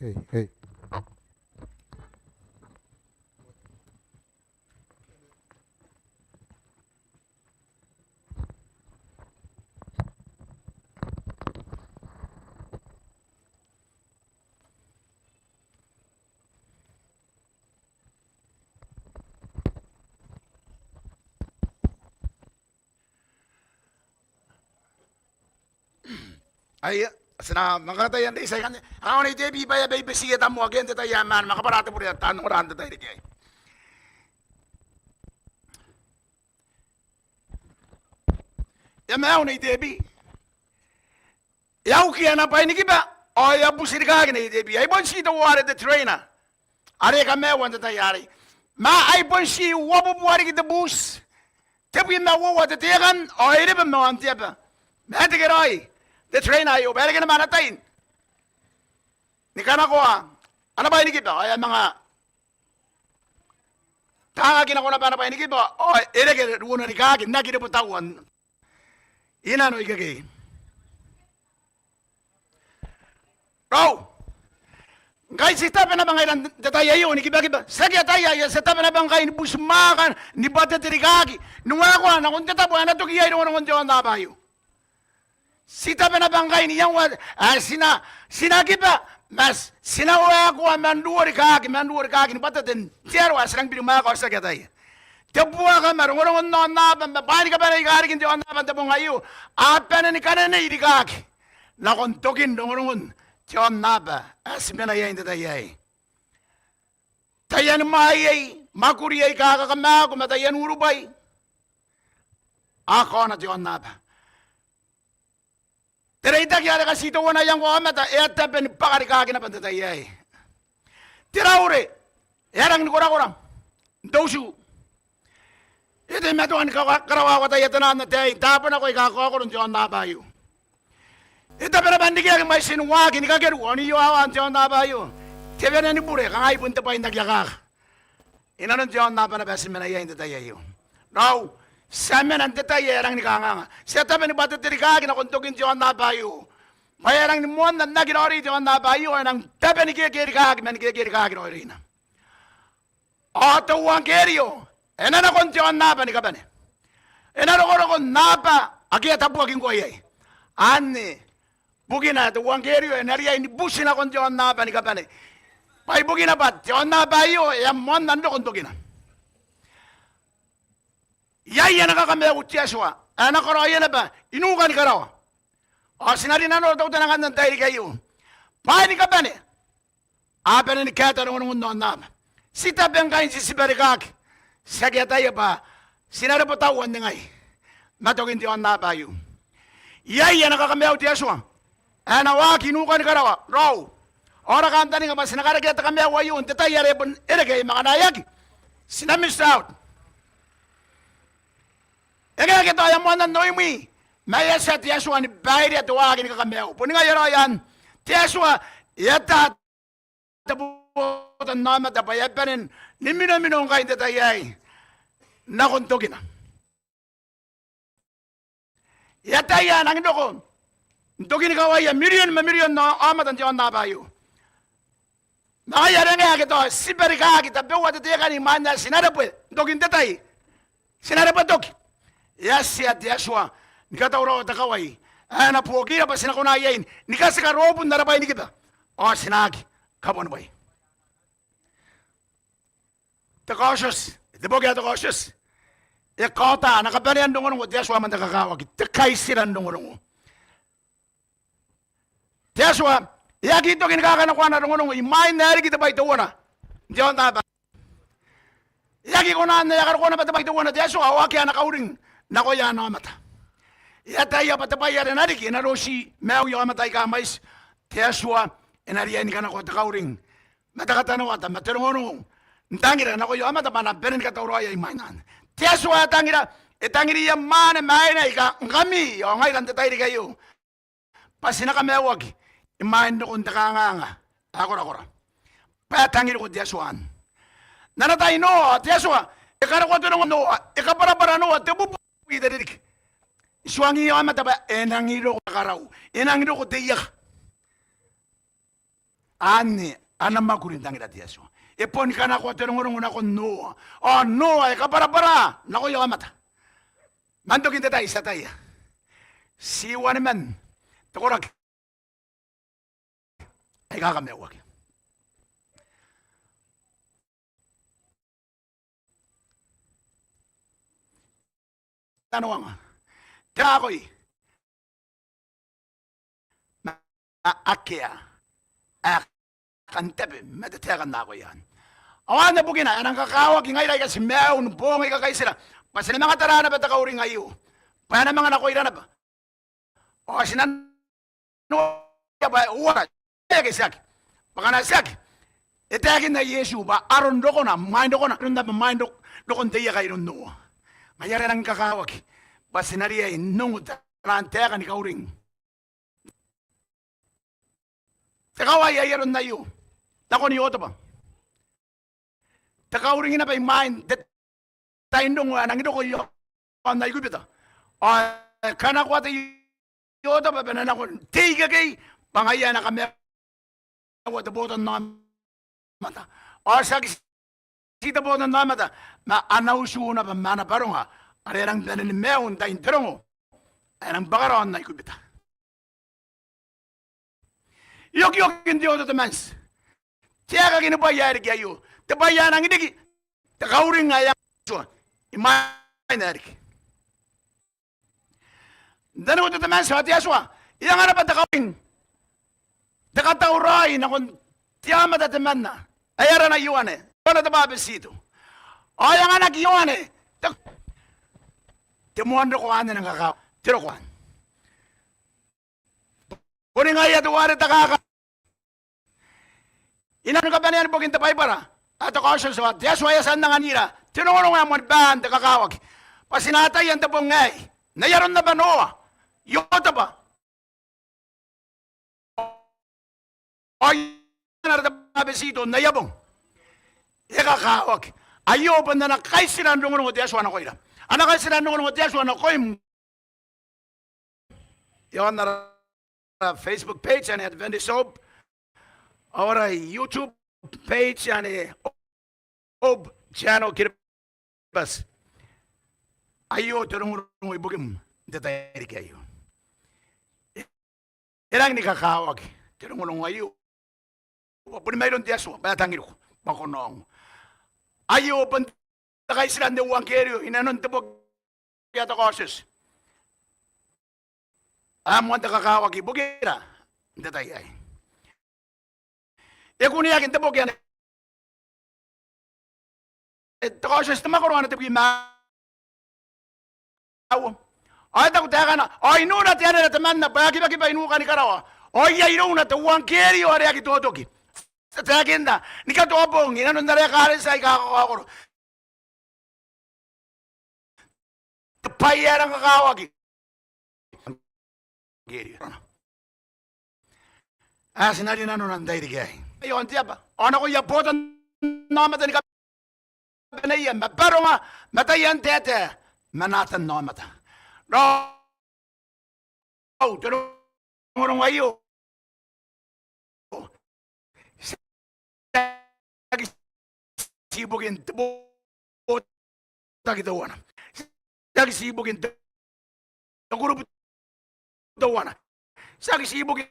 Hey, hey. Aia, ti na manga kataia n reita ikanne. Ao Nei Tebi bwa e a baibaitiia tamoa ke n te tai ae maan, ma kabwara te bure taan ongora n te tairiki aei. E a maiu Nei Tebi. E a uki ana bwainikiba, ao e a butirikaki Nei Tebi. Ai bon ti teuare te trainer are kamaiua n te tai arei. Ma ai bon ti uabubua riki te buti. Tebwi ma uoua te tekan, ao e reba moan te aba. Ma e tekeraoi te trainer aio bwa e reke naba ana tai ni kanakoa ana bwainikiba, ao e a manga tangaki nako naba ana bwainikiba, ao e reke ruo n rikaaki n aki rebo tauan i nano ikekei. Rau. Ngkai ti tabe naba ngaira n te tai aio ni kibakiba. Ti aki ataia ae ti a tabe naba ngkai ni butimwaaka, ni bwatete rikaaki, ni waekoa nakon te tabo ae na toki iai rongorongon te aonnaba aio. Ti tabe naba ngkai n iangoa ae ti na, ti na kiba, ma ti na waekoa man ruo rikaaki, man ruo rikaaki ni bwatete n te aro ae ti rangi ni birimwaaka ao ti aki ataia. Te buaka ma rongorongon aonnaba ma bwaai ni kabane aika riki n te aonnaba n te bong aio a bane ni kanenei rikaaki nakon tokin rongorongon te aonnaba ae ti mena iai n te tai aei. Taian mwaeiei, mwakuri aika kakamaaku ma taian urubwai a kaona te aonnaba. Te reitaki are katiteuana iango aomata e a tabe ni bwaka rikaaki naba n te tai aei. Te raure e a rangi ni korakora n te utu. E teimatoa ni ka-, karaoa taian taan ataei n taabo nako aika kakaokoro n te aonnaba aio. E tabe naba n rikeaki mwaitin waaki ni kakeru ao n iowawa n te aonnaba aio. Te wene ni bure, kanga bon te bwai n aki akaka inanon te aonnaba naba ae ti mena iai n te tai aio. Raou, ti a mena n te tai ae rangi ni kanganga. Ti a tabe ni bwatete rikaaki nakon tokin te aonnaba aio. Bwa e a rangi ni moanna n aki raoiroi te aonnaba aio, e nang tabe ni kekerikaaki, ma ni kekerikaaki raoiroina. Ao te euangkerio e na nako n te aonnaba ni kabane. E na rokoroko n aaba ake a tabuaki ngkoa iai. Anne bukina ae te euangkerio e na riai ni buti nakon te aonnaba ni kabane. Bwa ibukina bwa te aonnaba aio e a moanna n roko n tokina. Iai ana kakamaiu te Atua ae e na karaoia naba i nuka ni karawa. Ao ti na rinanora teutana ngkanne n te tairiki aio. Bwaai ni kabane a bane ni kaeta rongorongon aonnaba. Ti tabe ngkai n titiba rikaaki. Ti aki ataia bwa ti na rebwetaua n ningai ma tokin te aonnaba aio. Iai ana kakamaiu te Atua ae e na waaki i nuka ni karawa. Raou, ao ara kantaninga bwa ti na karekea te kamaiu aio n te tai are e bon reke, ma ngkana e aki, ti na miss out. E ngae ake tao e a moanna n oimwi, ma e a tia te Atua ni bairea te waaki ni kakamaiu. Boni ngaia raoi anne te Atua e ataa te botannaomata bwa e a bane ni minomino ngkai n te tai aei nakon tokina. E ataia ae e nangi roko n toki ni kawaia mirion ma mirion n aomata n te aonnaba aio. Ma ngaia are e ngae ake tao ti titiba rikaaki, tabeua te tekani imwain ae ti na rebwe n tokin te tai, ti na rebwe toki, e a tia te Atua ni katauraoa te kawai ae e na buokira bwa ti na kona iai ni katika ropun ara bwai ni kiba ao ti na aki kabuanibwai. Te Kaotioti, te boki ae te Kaotioti e kaota ana kabanea n rongorongo te Atua man te kakawaki, te kaitira n rongorongo. Te Atua e aki toki ni kakanakoa ana rongorongo imwain ae riki te bwai teuana n te aonnaba. E aki kona n ae e a karokoa naba te bwai teuana te Atua ao akea ana kauring nakoia ana aomata. E ataia bwa te bwai are e na riki e na roti maiuia aomata aika mwaiti. Te Atua e na riai ni kanakoa te kauring ma te katanoata ma te rongorongo n tangira nakoia aomata bwa a na bane ni katauraoia imwain anne. Te Atua ae tangira e tangiriia mwaane ma aine aika ngkami ao ngaira n te tairiki aio bwa ti na kamaiuaki imwain rokon te kanganga ae korakora. Bwa e tangi roko te Atua anne. N ana tai Noa, te Atua e karokoa te rongorongo, Noa e kabwarabwara, Noa te bubui, te ririki. E tuangiia aomata bwa e nangi roko te karau, e nangi roko te ieka. Anne ana mwakuri n tangira te Atua. E boni kanakoa te rongorongo nakon Noa ao Noa e kabwarabwara nakoia aomata. Man tokin te tai ti ataia ti waniman te koraki aika kamaiuaki. Tanoanga, te akoi ma akea ae kan tabe ma te taeka n akoi anne. Ao anne bukina ae e nang kakawaki ngaira aika ti maiu ni boong aika kaitira bwa ti na manga tara naba te kauring aio bwa e na manga nakoira naba. Ao ti na noria bwa e uara, e aki tiaki. Bwa ngkana tiaki, e taekinna Iesu bwa aron rokona, mwain rokona, aron naba mwain rok-, rokon te ieka iroun Noa. Ngaia are e nang kakawaki bwa ti na riai n ongo taraan taeka ni kauring. Te kawai ae aron aio nakon Iotebwa. Te kauring naba imwain te tai n rongo ae nangi roko i aon Aikubita. Ao e kanakoa te Iotebwa bwa e na nako n te ikekei bwa ngaia ae e na kamaiua te botannaomata aomata. Ao tiaki ti te botannaomata, ma ana utu naba ma ana baronga are e rangi n bane ni maiu n tain te rongo ae e rangi n bwakara aon Aikubita. Iokiokin te oto temanti, te aekaki ni bwai ae riki aio, te bwai ae nangi riki, te kauring ae e a tua imwain ae riki. N taai nako te temanti ao te Atua e anga naba te kauring, te katauraoi nakon te aomata temanna ae arana Ioane, Ioane te Bwabetito. Ao e anganaki Ioane te, te moan roko anne, nang kakawaki te roko anne. Boni ngaia teuare takaka, i nanon kabanean bokin te Baibara ae te Kaotioti, ao te Atua e a tia n anganira te rongorongo ae moan baan te kakawaki bwa ti na ataia n te bong aei n ai aron naba Noa, Iotebwa, ao Ioane are te Bwabetito n aia bong. E kakawaki. Aio bon ana kaitira n rongorongo te Atua nakoira. Ana kaitira n rongorongo te Atua nakoim i aon ara Facebook page anne Adventist Hope, ao ara YouTube page anne Hope Channel Kiribati. Aio te rongorongo ibukim n te tairiki aio. E rangi ni kakawaki te rongorongo aio. Boni mairoun te Atua bwa e a tangiriko bwa ko na ongo. Aio bon te kaitira n te euangkerio i nanon te boki ae te Kaotioti ae moan te kakawaki ibukira n te tai aei. E kuneaki n te boki anne te Kaotioti, te mwakoro anne tebwi ma uoua. Ao e taku taekana, ao inona te anera temanna bwa e a kibakiba i nuka ni karawa, ao iai irouna te euangkerio are aki totoki. Ti taekinna ni katoa bong i nanon ara ekaretia aika kakaokoro te bwai ae rang kakawaki. Ae ti na rinanona n tairiki aei. Aio n te aba ao nakoia botannaomata ni kabaneia ma baronga ma taian taetae ma natannaomata. Raou, te rongorongo aio tiaki ti ibukin te botaki teuana, tiaki ti ibukin te kurubu teuana, tiaki ti ibukin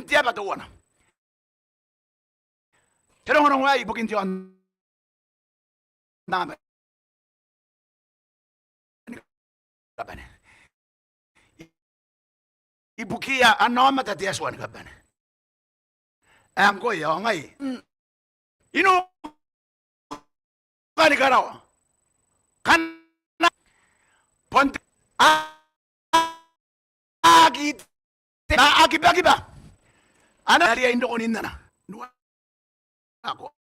te aba teuana. Te rongorongo aei ibukin te aonnaba ni kabane. Ibukiia ana aomata te Atua ni kabane. Ae ngkoe ao ngai, mm, i nuka ni karawa, kanga bon te, a, aki te, a, aki bakiba. Ana riai n roko n inana. Nua ako.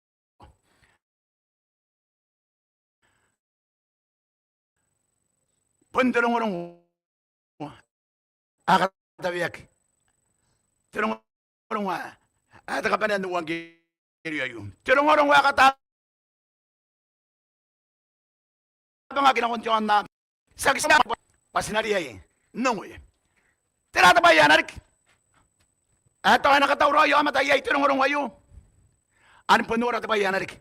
Bon te rongorongo ae katabeaki. Te rongorongo ae te kabanea n euangkerio aio. Te rongorongo ae katabangaki nakon te aonnaba. Tiaki ti na bwa ti na riai n ongo iai. Tera te bwai ae na riki? Ae tao e na katauraoi aomata iai te rongorongo aio. Ao ni bon nora te bwai ae na riki.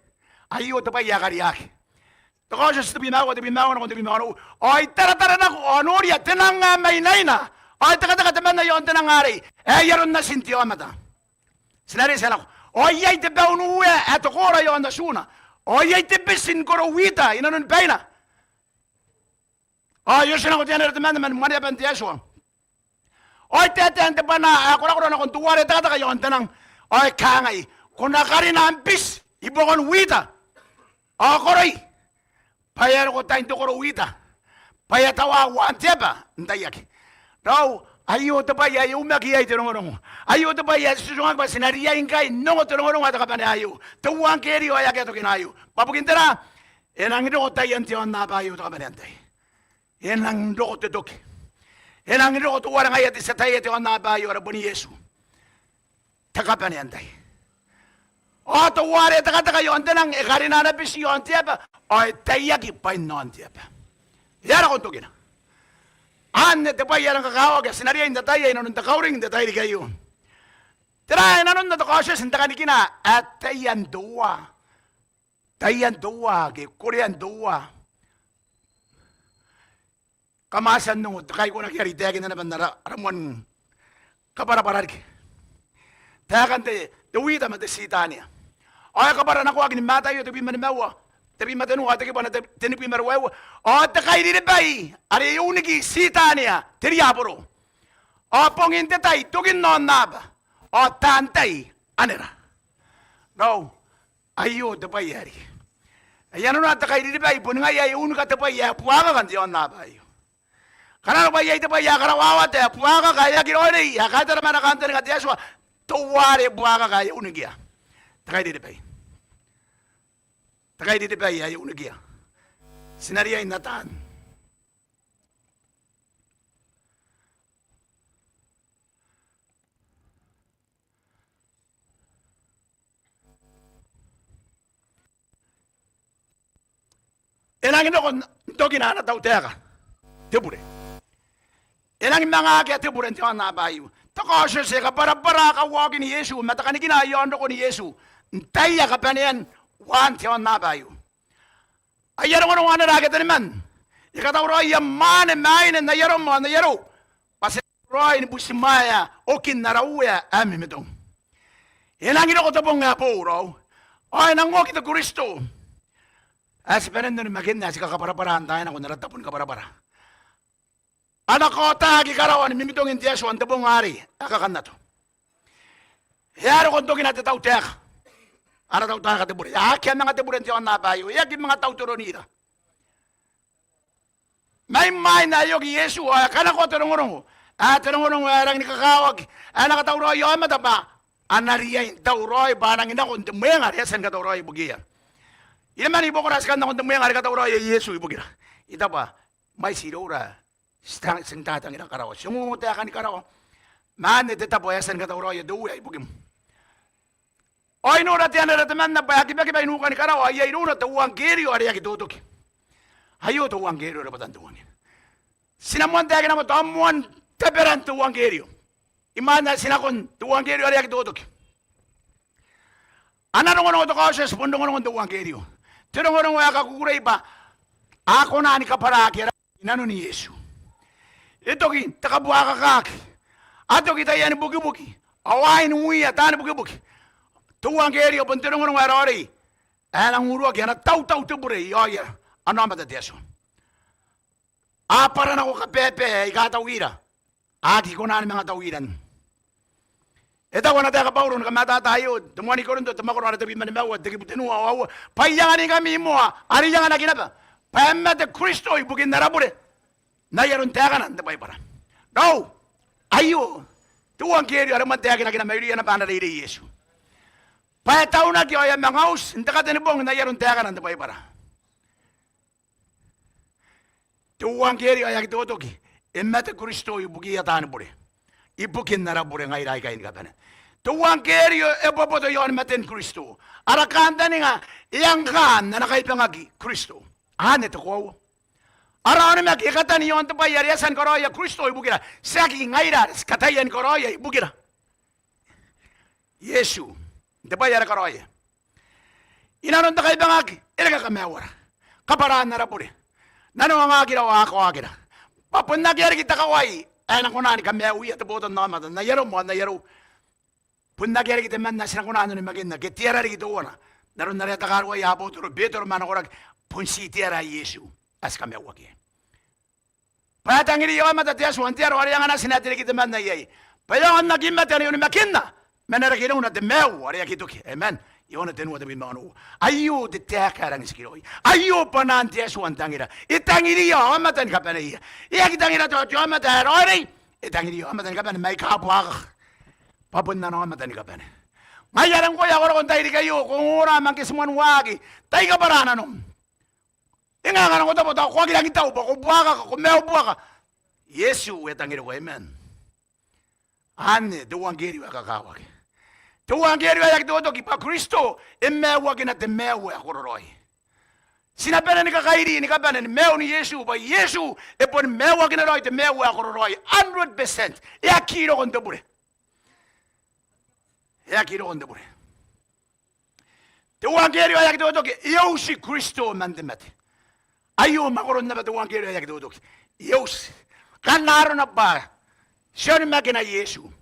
Aio te bwai ae kariaiaki. Te Kaotioti tebwi ma aua, tebwi ma aua nakon tebwi ma onoua. Ao I taratara nako, ao noria, te nang ae mainaina. Ao e tekateka temanna i aon te nang arei, ae ai aron natin te aomata. Ti na reitia nako. Ao iai te bau n uea ae te koora i aon atuna. Ao iai te beti ni koro wita i nanoni baina. Ao e oti nako te anera temanna man mwaneaban te Atua. Ao e taetae n te bwanaa ae korakora nakon teuare e tekateka i aon te nang. Ao e kangai, ko na karina am biti i buakon wita. Ao koroi, bwa e a roko tain te koro wita, bwa e a tawa uaan te aba n taiaki. Raou, aio te bwai ae e umaki iai te rongorongo. Aio te bwai ae ti tuangaki bwa ti na riai ngkai n ongo te rongorongo ae te kabanea aio. Te euangkerio ae akea tokina aio. Bwa bukin tera? E nangi roko taian te aonnaba aio te kabanea n tai. E nangi roko te toki. E nangi roko teuare ngaia te tia tei ae te aonnaba aio are bon Iesu. Te kabanea n tai. Ao teuare e tekateka i aon te nang e karina ana biti i aon te aba, ao e taiaki bwain aon te aba. E a roko n tokina. Anne te bwai ae rang kakawaki ae ti na riai n tataia i nanon te kauring n te tairiki aio. Tera ae nanona te Kaotioti n te kanikina ae taian toua. Taian toua ke korean toua. Kam a tia n ongo te kaikonaki are I taekina naba n ara, ara moan kabwarabwara riki. Taekan te, te wita ma te titania. Ao e kabwaranakoaki ni Mataio tebwi ma nimaua, tebwi ma tenua, ao te kibu ae te, tenibwi ma ruaiwa. Ao te kairiribai are e uniki titania te riaboro. Ao bongin te tai tokin aonnaba. Ao taan tai anera. Raou, aio te bwai ae riki. Ae nanona te kairiribai boni ngaia ae e unika te bwai ae buakaka n te aonnaba aio. Ngkana arona bwa iai te bwai ae karawawata ae buakaka ae aki raoiroi ae kaetana ma ana kantaninga te Atua, teuare buakaka ae unikia. Te kairiribai. Te kairiribai ae unikia. Ti na riai n ataa. E nangi nako n tokina ana tautaeka te bure. E nangi manga akea te bure n te aonnaba aio. Te Kaotioti e kabwarabwara kauaokin Iesu ma te kanikina ae i aon rokon Iesu n taia kabanean waan te aonnaba aio. Aia rongorongo anera ake teniman, e katauraoia mwaane ma aine n ai arom ao n ai arou, bwa ti na tauraoi ni butimwaea okin ara Uea ae mimitong. E nangi roko te bong ae boou raou, ao e nang oki te Kristo ae ti bane n onimakinna ae ti kakabwarabwara n taai nako n ara tabo ni kabwarabwara. A na kaotaki karawa ni mimitongin te Atua n te bong arei ae kakannato. E a roko n tokina te tautaeka, ana tautaeka te bure. E a akea manga te bure n te aonnaba aio, e aki manga tautoronira. Mai mwain ae e oki Iesu ao e kanakoa te rongorongo, ae te rongorongo ae rangi ni kakawaki, ae e na katauraoi aomata bwa a na riai n tauraoi bwa a nangi nako n te mwenga are e a tia ni katauraoia ibukiia. Ireman ibukira ti kan nako n te mwenga are katauraoia Iesu ibukira. I taku bwa mwaiti iroura ti tang, ti tangira karawa, ti ongongo taekani karawa. Ma anne te tabo ae e a tia ni katauraoia te Uea ibukim. Ao I nora te anera temanna bwa e a kibakiba i nuukani karawa, ao iai irouna te euangkerio are e aki totoki. Aio te euangkerio, rabwatan te euangkerio. Ti na moan taekina moa tao moan taberan te euangkerio imwain ae ti nakon te euangkerio are e aki totoki. Ana rongorongo te Kaotioti bon rongorongon te euangkerio. Te rongorongo ae kakukurei bwa a kona ni kabwaraki ara inanon Iesu. E toki te kabuakakaki, a toki taiani bukibuki, ao a ain wiia taani bukibuki. Te euangkerio bon te rongorongo ae raoiroi ae e nang uruaki ana tautau te bure i aoia ana aomata te Atua. A bwara nako kabaebae aika tauira, a aki kona ni manga tauira. E taku ana taeka Bauro ni kamatata aio, te moan I-Korinto, te mwakoro are tebwi ma nimaua, te kibu tenua ao aua, bwa I anganingkami moa are I anganaki naba, bwa e mate Kristo ibukin ara bure n ai aron taekana n te Baibara. Raou, aio te euangkerio are moan taekinakina mairouia naba ana reirei Iesu, bwa e taunaki ao e a manga uti n te Katenibong n ai aron taekana n te Baibara. Te euangkerio ae aki totoki, e mate Kristo ibukiia taani bure, ibukin ara bure ngaira aikai ni kabane. Te euangkerio e boboto i aon maten Kristo. Ara kantaninga e a ngkaa n ana kaibangaki Kristo. Anne te koaua. Ara onimaki e katani i aon te bwai are e a tia ni karaoia Kristo ibukira, tiaki ngaira are ti kataia ni karaoia ibukira Iesu n te bwai are e karaoia. Inanon te kaibangaki e reke kamaiuara, kabwaraan ara bure, nanoangakira ao akaoakira, bwa bon akea riki te kawai ae e na kona ni kamaiuia te botannaomata n ai arom ao n ai arou. Bon akea riki temanna ae ti na kona n onimakinna ke te ara riki teuana n aron are e takarua iai abotoro Betero ma ana koraki, bon ti te ara ae Iesu ae ti kamaiuaki iai. Bwa e tangiriia aomata te Atua n te aro are e anganati n ae te reke temanna iai, bwa e aonga n aki mate ane onimakinna ma n na reke irouna te maiu are aki toki. Amen. Ioane tenua tebwi ma onoua. Aio te taeka ae rangi n tikiraoi. Aio bwanaan te Atua n tangira. E tangiriia aomata ni kabaneia. E aki tangira tao te aomata ae raoiroi, e tangiriia aomata ni kabane ma aika buakaka, bwa bon ana aomata ni kabane. Ngaia are ngkoe ae ko roko n tairiki aio, ko ongora ma ngke ti moan waaki, tai kabwara nanom. E nga ngkana ko tabotabu, ko aki rangi tau bwa ko buakaka, ko maiu buaka. Iesu e tangiriko. Amen. Anne te euangkerio ae kakawaki. Te euangkerio ae aki totoki, bwa Kristo e maiuakina te maiu ae kororaoi. Ti na bane ni kakairi ni kabane ni maiun Iesu, bwa Iesu e boni maiuakina raoi te maiu ae kororaoi, hundred percent. E aki roko n te bure. E aki roko n te bure. Te euangkerio ae aki totoki, e uti Kristo man te mate. Aio mwakoron naba te euangkerio ae aki totoki. E uti. Ngkana arona bwa ti onimakina Iesu,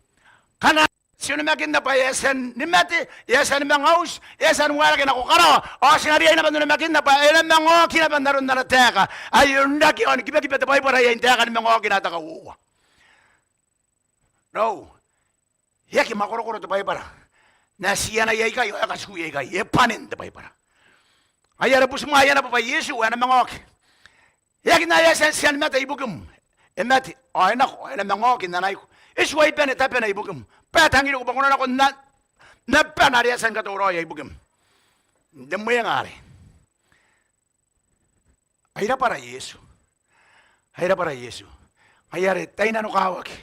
ngkana ti onimakinna bwa e a tia ni mate, e a tia ni manga uti, e a tia ni waerake nako karawa, ao ti na riai naba n onimakinna bwa e na manga oki naba n aron ana taeka ae onrake ao ni kibakiba te Baibara iai n taeka ni manga okina te kauoua. Raou, e aki mwakorokoro te Baibara n ae ti anai aikai ao e katikui aikai. E bwanin te Baibara. Ai are butimwaeia naba bwa Iesu ae na manga oki. E aki ngae e a tia, tia ni mate ibukim. E mate ao e nako ao e na manga oki n anaiko. E tuai bane tabena ibukim bwa e tangiringko bwa ko na nako n, n abana are e a tia ni katoraoia ibukim n te mwenga arei. Ai rabwara Iesu. Ai rabwara Iesu. Ngaia are tai nanokawaki,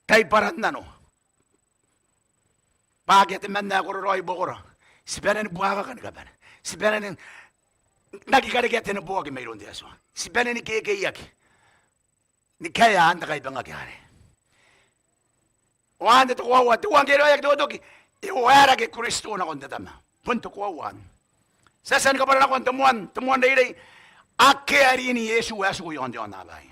tai bwarannano, bwa akea temanna ae kororaoi i buakora. Ti bane ni buakaka ni kabane. Ti bane n aki karekea te neboaki mairoun te Atua. Ti bane ni kekeiaki ni kaea aan te kaibangaki arei. Ao anne te koaua, te euangkerio ae aki totoki, e waerake Kristo nakon te Tama. Bon te koaua anne. Ti a tia ni kabwara nakon te moan, te moan reirei, akea rin Iesu ae tiku i aon te aonnaba aei.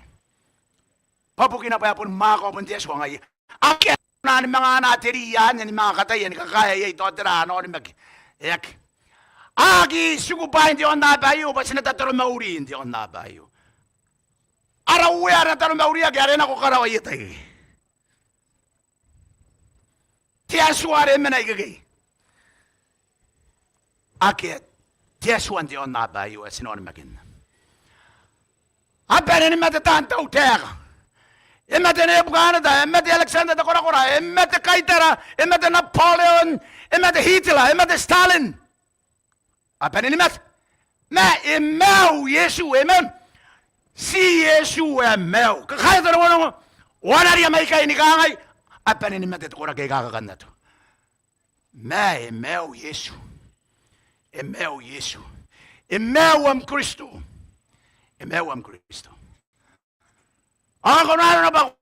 Bwa bukina bwa e boni mwaaka ao bon te Atua ngaia. Akea ae kona ni manga anaa te ri anne ni manga kataia ni kakaea iai tao tera ana onimaki. E aki. A aki tiku bwain te aonnaba aio bwa ti na tataromauri n te aonnaba aio. Ara Uea are na taromauriaki are e nako karawa i eta ikekei. Te Atua are e mena ikekei. Akea te Atua n te aonnaba aio ae ti na onimakinna. A bane ni mate taan tautaeka. E mate Nebukaneta, e mate Alexander te Korakora, e mate Kaitara, e mate Napoleon, e mate Hitler, e mate Stalin. A bane ni mate. Ma e maiu Iesu, amen. Ti Iesu ae maiu. Kakaea te rongorongo, ao a na riai mai ikai ni kangai, a bane ni mate te koraki aika kakannato. Ma e maiu Iesu. E maiu Iesu. E maiu am Kristo. E maiu am Kristo. Ao ngkana arona bwa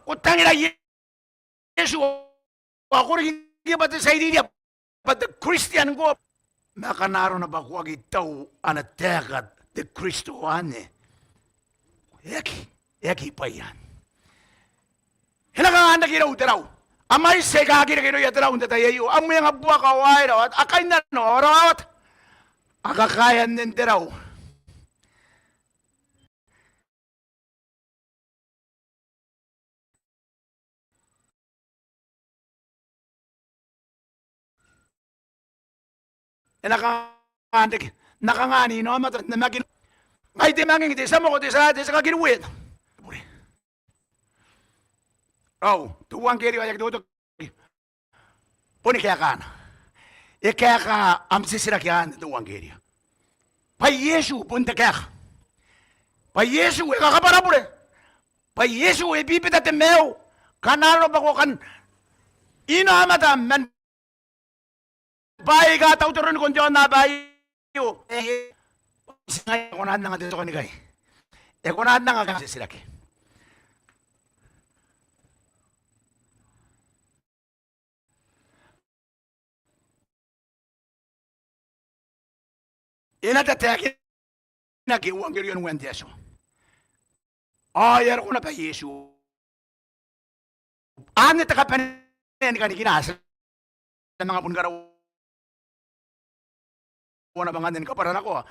ko tangira Iesu ao ko riki bwa te tia iriria bwa te Kristian ngkoa, ma ngkana arona bwa ko aki tau ana taeka te Kristo anne, e aki, e aki bwai anne. E na kanga n reke irou te rau? A mwaiti aika aki reke irouia te rau n te tai aio, a mwengabuaka ao a aera, a kainnano ao a rawawata. A kakaea nnen te rau. E na kanga n reke, n na kanga n inaomata n namakina? Ngai te manging, te tia moko, te tia, te tia kakirueta. Raou, te euangkerio ae aki totoki, boni kaekana. E kaeka am titiraki anne te euangkerio. Bwa Iesu bon te kaeka. Bwa Iesu e kakabwara bure. Bwa Iesu e bibita te maiu. Ngkana arona bwa ko kan inaomata man bwaai aika tautoroniko n te aonnaba aio, e, e kona n anga te tokanikai. E kona n anga am titiraki. E na tataekinaki euangkerio n uean te Atua. Ao e a roko naba Iesu. Anne te kabanea ni kanikina, ti na manga bon karaua naba ngkanne ni kabwara nako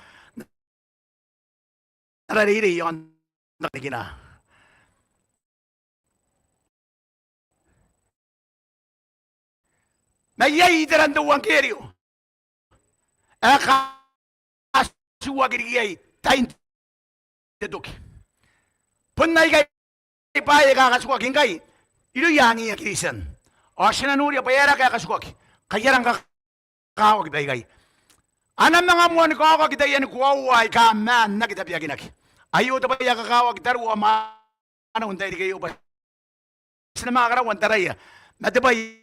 ara reirei iaon te kanikina. Ma iai iteran te euangkerio ae katituaki riki iai tain te toki. Bon aikai bwaai aika katituaki ngkai irouia angiia Kristian. Ao ti na noria bwa e aera ae katituaki, kai ara ngkakawaki baikai. A na manga moani kaokaki taiani koaua aika maan n aki tabeakinaki. Aio te bwai ae kakawaki tariu ao mwaneu n tairiki aio bwa ti na manga karaua n taraia ma te bwai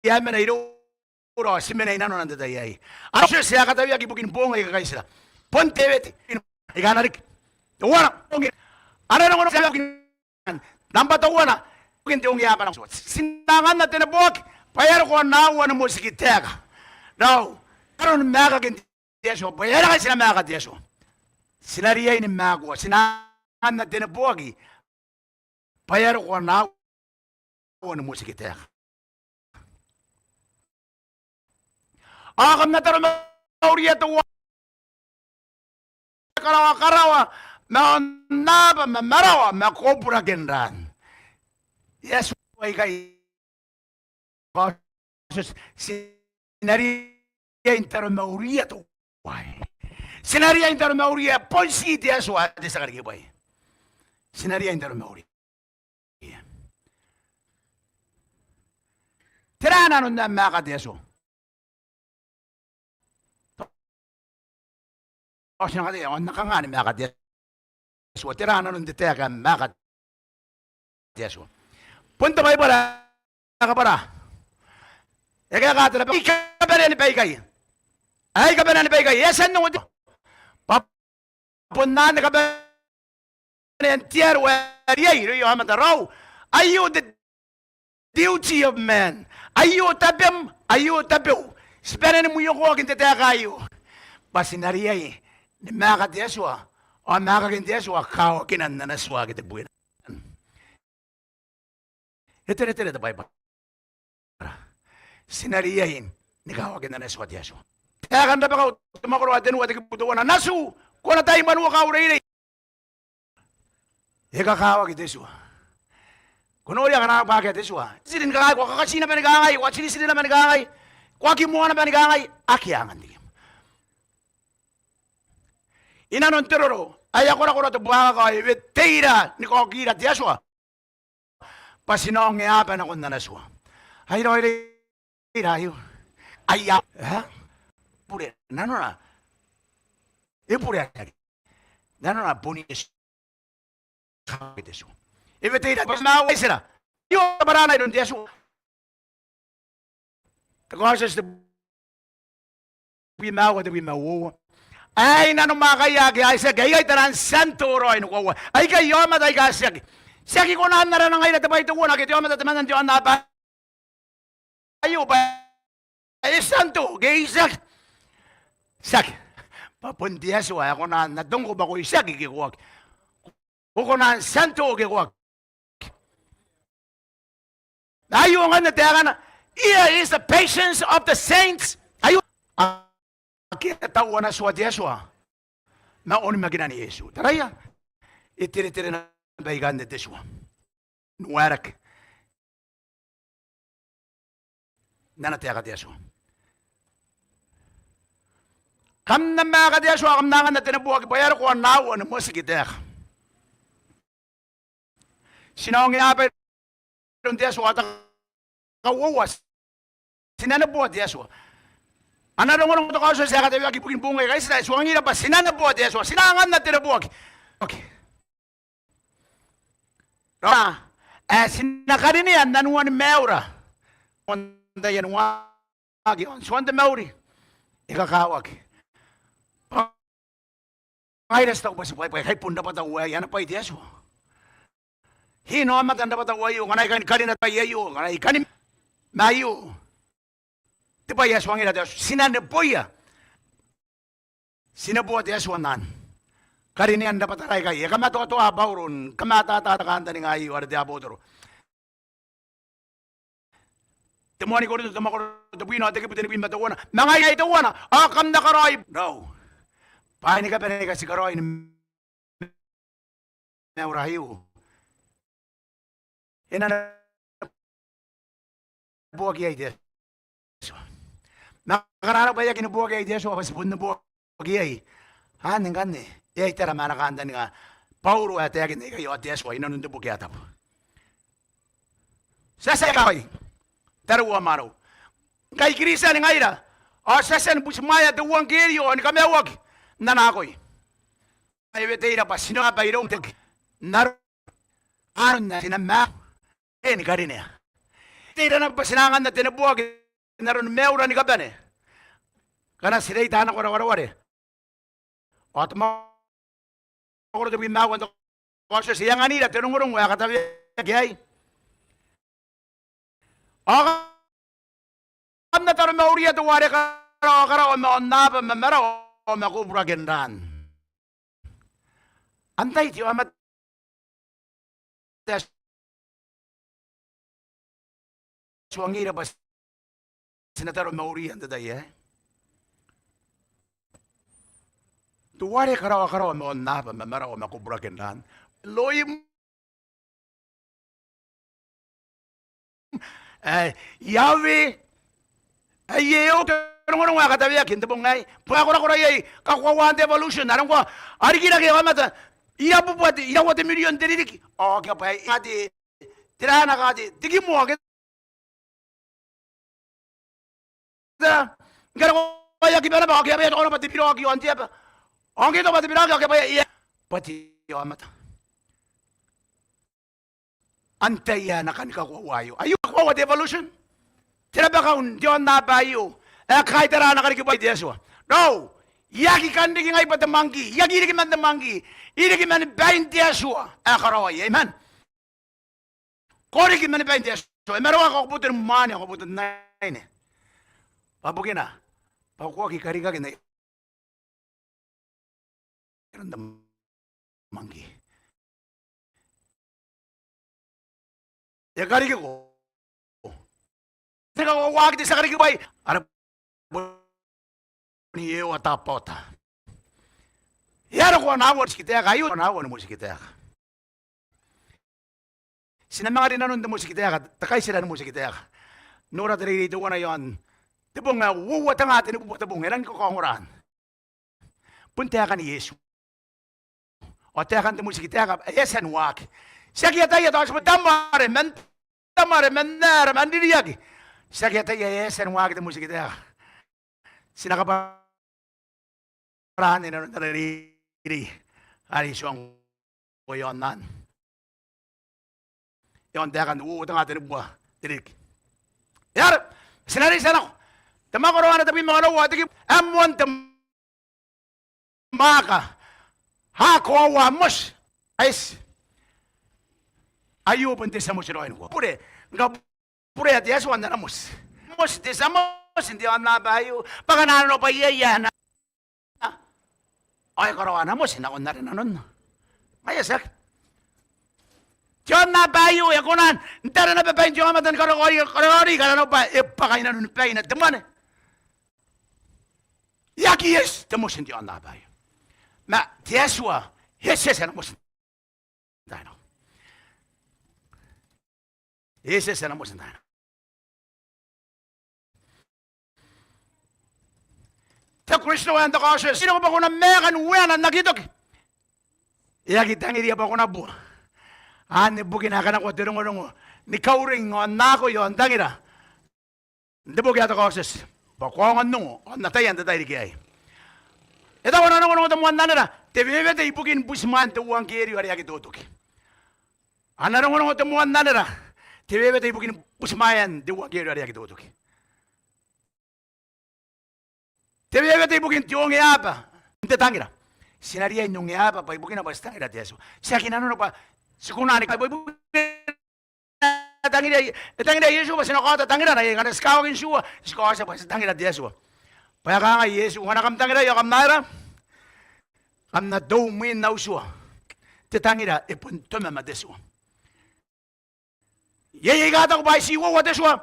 ae mena iroura ao ti mena i nanona n te tai aei. Ara tioti ae kataweaki ibukin boong aika kaitira bon te wewete aika a na riki. Teuana, boong, a na rongorongo ibukin nambwa teuana ibukin te ongeaba n auti. Ti na anganna te neboaki Bwa e a roko aua ni motiki taeka. Raou, aroni maakakin te Atua, bwa e aera ngkai ti na maaka te Atua? Ti na riai ni maakua, ti na anganna te neboaki. Bwa e a roko aua ni motiki taeka. Ao kam na taromauria teuaei, karawa, karawa, ma aonnaba, ma marawa, ma koburaken ran. Atua aikai, ti na riai n taromauria teuaei. Ti na riai n taromauria, bon ti te Atua ae te tia karikibwai. Ti na riai n taromauria. Tera nanon ae maaka te Atua? Ao ti na kataia, ao N na kanga ni maaka te Atua? Tera nanon te taeka ae maaka te Atua? Bon te Baibara ae kabwara. E kaeka te raba, ai kabanean baikai. Ai kabanean baikai. E a tia n ongo te Atua. Bwa bon anne kabanean te aro ae riai irouia aomata. Raou, aio te duty of man. Aio tabem, aio tabeu. Ti bane ni mwiokoaki n te taeka aio. Bwa ti na riai ni maaka te Atua, ao maakakin te Atua kawakinan ana tua ake tebwina. E teretere te Baibara. Ti na riai ni kawakin ana tua te Atua. Taeka n Rabakau te mwakoro ae tenua te kibu teuana: Natiu, ko na tai mwanua kau reirei. E kakawaki te tua. Ko noria ngkana ko akea te tua, tiritiri ni kangai, ko a kakatii naba ni kangai, ko a tiritiri naba ni kangai, ko a kimoa naba ni kangai, akea angan te kimoa. I nanon te roro ae e a korakora te buakaka ao e weteira ni kaokira te Atua bwa ti na ongeaba nakon ana tua. Ai raoiroi raoi aio. Aia, e? Bure nanona. E bure aia. Nanona bon e kakawaki te tua. E weteira bwa ti na maiu aitera. Aio te bwarana iroun te Atua. Te Kaotioti tebwi ma aua, tebwi ma uoua. Aei nanomwaakaia ake a itiaki, aikai taian tianto raoi ni koaua. Aikai aomata aika tiaki. Tiaki kona n arana ngaira te bwai teuana ke te aomata temanna n te aonnaba aio bwa e tianto ke e itiaki. Tiaki. Bwa bon te Atua ae kona n atongnga bwa ko itiaki ke ko aki. Ko kona n tianto ke ko aki. Aio ngkanne taekana, here is the patience of the saints. Aio, ake a tau ana tua te Atua ma onimakinan Iesu. Taraia, e teretere naba ikanne te tua n waerake n ana taeka te Atua. Kam na maaka te Atua, kam na anganna te neboaki, bwa e a roko aua ni motiki taeka. Ti na ongeaba iroun te Atua. Te kauoua, ti na neboa te Atua. Ana rongorongo te Kaotioti ae kataweaki ibukin boong aika itiaki, e tuangira bwa ti na neboa te Atua, ti na anganna te neboaki. Okay. Raona ae ti na karinea n anuan maiura. N taian waaki ao n tuan te mauri, e kakawaki. Ngaira ti taku bwa ti bwaibwai, kai bon rabwata uaei, ana bwai te Atua. Hinaomata n rabwata uaei, ngkana I kani karina te bwai aio, ngkana I kani ma aio. Te bwai ae tuangira te Atua, ti na neboia. Ti neboa te Atua n anne. Karinean rabwatara aikai. E kamatoatoa Bauro ni kamatata te kantaninga aio are te abotoro. Te moani Korinto, te mwakoro tebwina, te kibu tenibwi ma teuana. Ma ngaia teuana, ao kam na karaoi. Raou. Bwaai ni kabane aika ti karaoi ni maiura aio, e na neboaki iai te Atua. Ma ngkana arona bwa e aki neboaki iai te Atua, bwa ti bon neboaki iai. Anne ngkanne, e a itera ma ana kantaninga Bauro ae taekinna ikai ao te Atua i nanon te boki ae tabu. Ti a tia ni kakawaki. Tariu ao mwaneu, ngkai Kristian ngaira, ao ti a tia ni butimwaea te euangkerio ao ni kamaiuaki n ana akoi. E weteira bwa ti na aba iroun te Atua n aron ae ti na mauri ni karinea. E weteira naba bwa ti na anganna te neboaki n aron maiura ni kabane ngkana ti reita ana korawareware. Ao te mwakoro tebwi ma aua n te Kaotioti e anganira te rongorongo ae kataweaki aei. Ao n na taromauria teuare karaoa karawa ma aonnaba ma marawa ma koburake n raan. Antai te aomata ae tuangira bwa ti na taromauria n te tai aei? Teuare karaoa karawa ma aonnaba ma marawa ma koburake n raan. Elohim, ae Yahweh, ae e oki rongorongo ae kataweaki n te bong aei. Bwa e korakora iai kakoauaan te evolution, are ngkoa a rikirake aomata irabubua te, iraua te mirion te ririki. Ao ke bwa e, a te, tera ae na kaa te, te kimoa ke tera, ngkana ko a aki bane bwa ao ke a bwai ae tokona bwa te biraoki aon te aba. Ao ngke e tau bwa te biraoki ao ke a bwai ae, bwa te aomata. Antai ae na kani kakoaua aio? Aio kakoaua te evolution. Te rabakau n te aonnaba aio ae kaitara ana karikibwai te Atua. Raou, I aki kan riki ngai bwa te monkey. I aki riki man te monkey. I riki mani bain te Atua ae karaoia. Amen. Ko riki mani bain te Atua. E maroaka ko boto ni mwaane, ko boto n aine. Bwa bukina bwa ko aki karikaki n ai aron te monkey. E karikiko. Te kakoauaaki te tia karikibwai are boni Ewa Tabota. E a roko ana aua ni motikitaeka, aio ana aua ni motikitaeka. Ti na manga rinanon te motikitaeka, te kaitira ni motikitaeka. Nora te reirei teuana iaon te bong ae uoua te nga tenibubua te bong, e rangi ni kakaongora. Bon taekan Iesu. Ao taekan te motikitaeka ae e a tia ni waaki. Ti aki ataia tao ti bon tamare man, tamare man aera, man ririaki. Ti aki ataia ae e a tia ni waaki te motikitaeka. Ti na kabwara anne inanon ara reirei are e tuangko iaon anne. Iaon taekan uoua te nga tenibubua te ririki. E aera, ti na reitia nako. Te mwakoro ae tebwi ma onoua, te ki, ae moan te mwaaka. A koaua moti. Aiti. Aio bon te tia moti raoi ngkoa. Bure, ngkai burea te Atua n ana moti. Moti te tia moti n te aonnaba aio. Bwa ngkana a nanobwai iai ae na, ao e karaoa ana moti nakon are nanona. Ngaia tiaki. Te aonnaba aio e kona n tara naba bain te aomata ni karaoa, karaoa, karaoa, karaoa, e bwaka inanoni baina te mwane. E aki eti te moti n te aonnaba aio. Ma te Atua e etieti ana moti n taai nako. E etieti ana moti n taai nako. Te Kristo ae n te Kaotioti, e roko bwa ko na maeka n ueana n aki toki. E aki tangiria bwa ko na bua. Anne bukina ae kanakoa te rongorongo ni kauring ao n akoi ao n tangira n te boki ae te Kaotioti, bwa ko aonga n ongo ao n ataia n te tairiki aei. E taku ana rongorongo te moan anera, te wewete ibukin butimwaean te euangkerio are aki totoki. Ana rongorongo te moan anera, te wewete ibukin butimwaean te euangkerio are aki totoki. Te wewete ibukin te ongeaba n te tangira. Ti na riai n ongeaba bwa ibukina bwa ti tangira te Atua. Tiaki nanona bwa ti kona ni kai bwa ibukina e tangiria, e tangiria Iesu bwa ti na kaota tangirana, ngkana ti kawakin tiua, ti kaotia bwa ti tangira te Atua. Bwa e kangai Iesu, ngkana kam tangirai ao kam na aera? Kam na tou mwin au tua. Te tangira e bon toma ma te tua. Iai aika taku bwa aiti uoua te tua.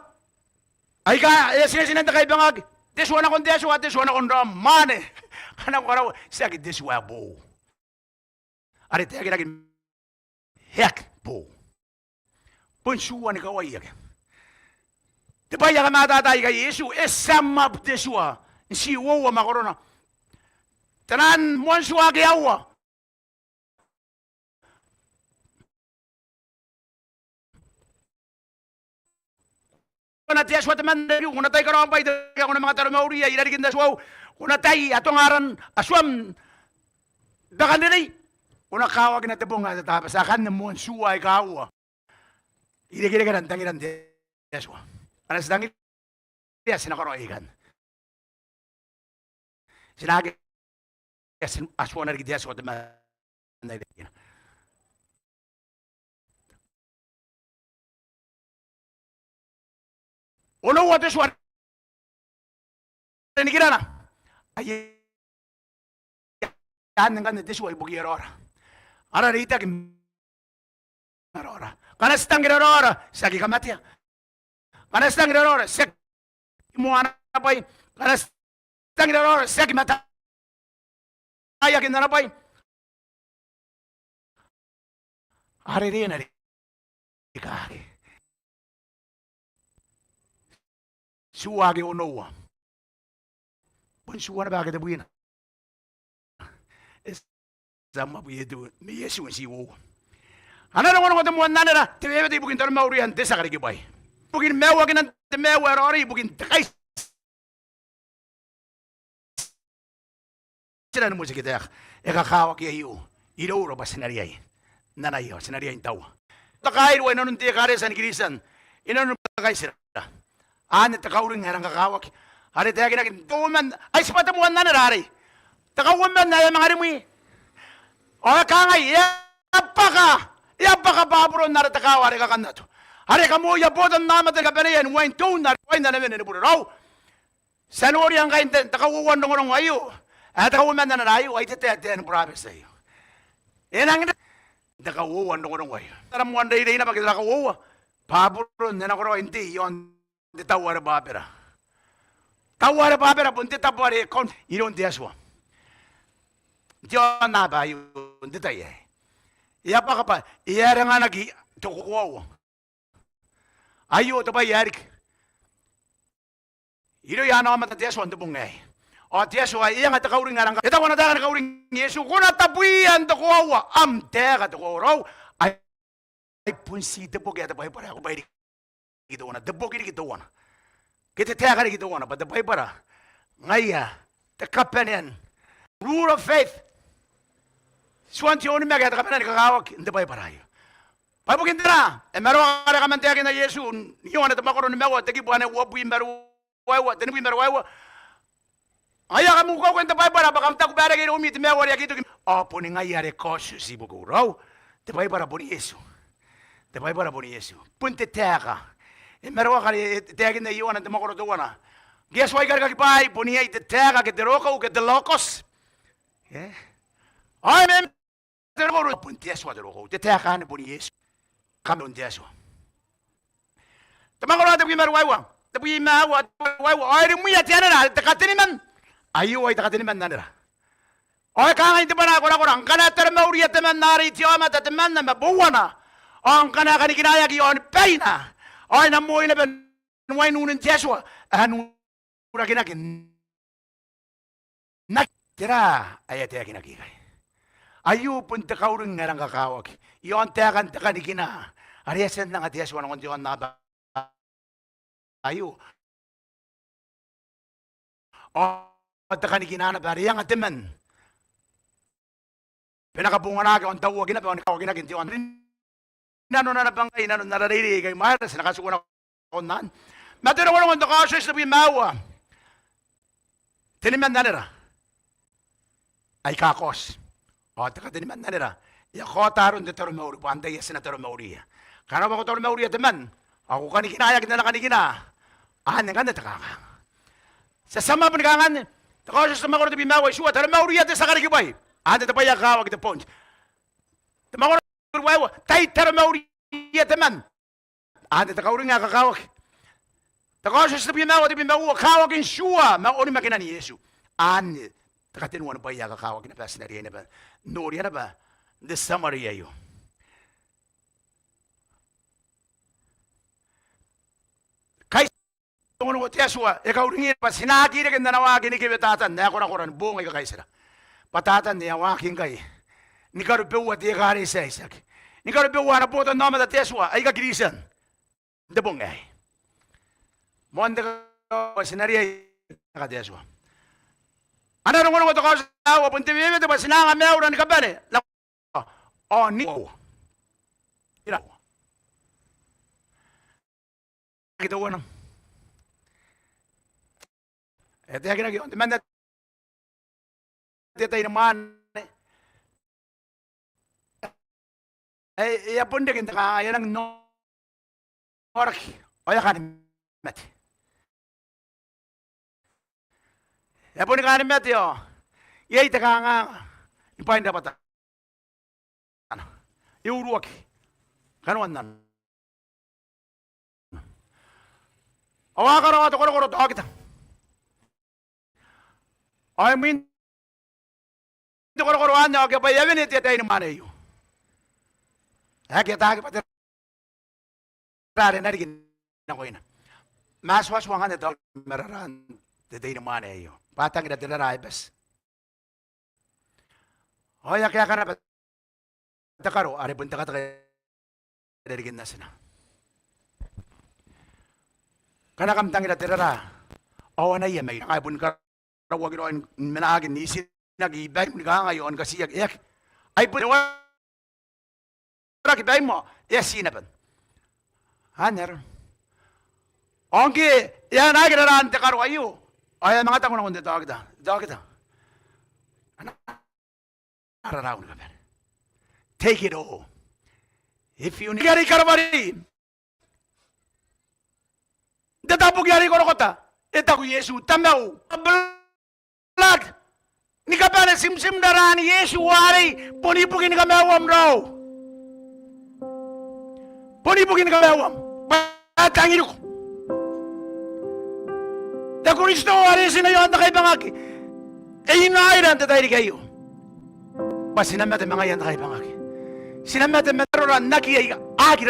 Aika e tinetine n te kaibangaki. Te tua nakon te Atua, te tua nakon raom mwaane. Ngkana ko karaua, tiaki te tua ae boou. Are taekinaki, e aki boou. Bon tua ni kawai ake. Te bwai ae kamatata ikai Iesu, e sum up te tua n ti uoua mwakorona. Taian moan tua ake aua. Ko na tai atua temanna, ko na tai karaoan bwai, ko na manga taromauria irarikin atuau, ko na tai atonga aran atuam n te bwakanrerei, ko na kawakina te bong ae te Tabati. Akanne moan tua aika aua irekerekera n tangiran te Atua. Ngkana ti tangiria, ti na karaoi ikanne. Ti na akea atua n riki te Atua temanna irekerekera. Onoua te tua nikirana. Aia, anne ngkanne te tua ibukiia raora. Ara reitaki ma raora. Ngkana ti tangira raora, ti aki kamatea. Ngkana ti tangira raora, ti aki moa ana bwai. Ngkana ti tangira raora, ti aki mataaiakin ana bwai. Are rena rikaaki. Tua ake onoua. Bon tua naba ake tebwina. E tia mwabwi Iesu, ma Iesu n tii uoua. Ana rongorongo te moan anera, te wewete ibukin taromaurian te tia karikibwai. Ibukin maiuakinan te maiu ae raoiroi, ibukin te kaitira ni motikitaeka. E kakawaki aio iroura bwa ti na riai n anaia, ti na riai n taua. Te kairua inanon te ekaretia ni Kristian, inanon te kaitira. Anne te kauring ae rang kakawaki. Are taekinaki n te uoman, ai tibwa te moan anera arei. Te kauoman ae e a manga rimwi. Ao e kangai, e a bwaka, e a bwaka Baburon are te kaawa are kakannato. Are e kamoia botannaomata ni kabaneia ni uain toun are uain ana wene ni bure raou. Ti a noria ngkai n te, te kauoua n rongorongo aio. Ae te kauoman anera aio, ai te taetae ni burabeti aio. E nang n te kauoua n rongorongo aio. Tara moan reirei naba ke tara kauoua. Baburon e nakoraoi n tei iaon te taua are Babera. Taua are Babera bon te tabo are e kaun iroun te Atua. N te aonnaba aio n te tai aei. E a bwaka bwa e aranganaki te kokoaua. Aio te bwai ae riki irouia ana aomata te Atua n te bong aei. Ao te Atua e anga te kauring ae rang, e taku ana taeka ni kauring Iesu, ko na tabwiia n te koaua am taeka te koaua raou. Ai, ai bon ti te boki ae te Baibara ae ko bwai riki teuana, te boki riki teuana, ke te taeka riki teuana, bwa te Baibara ngaia te kabanea n rule of faith. Tuan te onimaki ae te kabanea ni kakawaki n te Baibara aio. Bwa ibukin tera? E maroaka are kam a taekinna Iesu n Ioane te mwakoro nimaua, te kibu ane uabwi ma ruaiwa, tenibwi ma ruaiwa. Ngaia kam ukeuke n te Baibara bwa kam taku bwa e reke iroumi te maiu are aki toki. Ao boni ngaia are kaotioti ibukiu raou. Te Baibara boni Iesu. Te Baibara boni Iesu. Bon te taeka. E maroaka are e taekinna Ioane n te mwakoro teuana. Ngke e tuai karikaki bwaai bon iai te taeka ke te roko ke te logos. E? Ao e mem te roko, bon te Atua te roko. Te taeka anne boni Iesu. Kamaun te Atua. Te mwakoro ae tebwi ma ruaiwa, tebwi ma aua, tebwi ma ruaiwa. Ao e rimwia te anera, te kateniman. Aio ai te kateniman anera. Ao e kangai n te bwanaa korakora, ngkana e taramauria temanna arei te aomata, temanna ma bouana, ao ngkana e kanikinaeaki i aoni baina, ao e na moi naba n uain unin te Atua ae e nang urakinaki n aki. Tera ae e taekinaki ikai? Aio bon te kauring ae rang kakawaki i aon taekan te kanikina are e a tia n anga te Atua nakon te aonnaba aio. Ao te kanikina naba are e anga te man. Bwa e na kabonganaki ao n tauaki naba ao ni kawakinaki n te aonnaba. Nanona naba ngkai, nanon ara reirei aikai, mwaira ti na katikua nakon anne. Ma te rongorongo n te Kaotioti tebwi ma aua, teniman anera aika kaoti. Ao te kateniman anera e a kaota aron te taromauri, bwa antai ae ti na taromauria. Ngkana ko taromauria te man ao ko kanikinaeaki n ana kanikina, anne ngkanne te kanganga. Ti a tia ma boni kanganne. Te Kaotioti te mwakoro tebwi ma aua, itiua, taramauria te tia karikibwai. Anne te bwai ae kakawaki, te point. Te mwakoro ruaiwa, tai taramauria te man. Anne te kauring ae kakawaki. Te Kaotioti tebwi ma aua, tebwi ma uoua, kawakin tua ma onimakinan Iesu. Anne te katenua ni bwai ae kakawaki naba ae ti na riai naba n noria naba n te summary aio. Kai rongorongo te Atua e kauringira bwa ti na aki reke n ana waaki ni kewe Tatan ae korakora ni boong aika kaitira. Bwa Tatan e a waaki ngkai ni karobeua te ekaretia ae itiaki, ni karobeua ana botannaomata te Atua aika Kristian n te bong aei. Moan te karokoa ti na riai n aka te Atua. Ana rongorongo te Kaotioti aua, bon te wewete bwa ti na anga maiura ni kabane. Ao ni koaua. Ira. Aki teuana. E taekinaki ao temanna te tai ni mwaane. E, e a bon reke n te kanganga, e a nangi noraki ao e a kani mate. E a boni kaan mate ao iai te kanganga ni bwain rabwatana. E uruaki kanoan nano. Ao a karaoa te korokoro taokita. Ao imwin te korokoro anne ao ke bwa e a wene te ataei ni mwane aio. Ae ke ataaki bwa tera are e na riki nakoina. Ma tuatua ngkanne taokita ma raraan te tei ni mwane aio bwa a tangira te raraa ae bati. Ao e a kaeka naba te karo are bon tekateka irarikin natina. Ngkana kam tangira te raraa ao anaia maira, ao e boni karauaki raoi ni mena aki n itinaki i baim ni kangai ao ni katiaki, e aki. Ai bon te wa raki baim ao e a tii naba. Anne arona. Ao ngke e a anaaki raraan te karo aio ao e a manga taku nakon te taokita, taokita, ana raraau ni kabane. Take it all. If you need, are i karabwarabwara n te tabuki are i Korokota. E taku Iesu, Tamau, blood ni kabane, timtim raraan Iesu arei bon ibukin kamaiuam raou. Bon ibukin kamaiuam. Bwa e tangiriko. Te Kristo are ti na i aon te kaibangaki. E inaoira n te tairiki aio bwa ti na mate ma ngaia n te kaibangaki. Ti na mate man arora n aki aika aki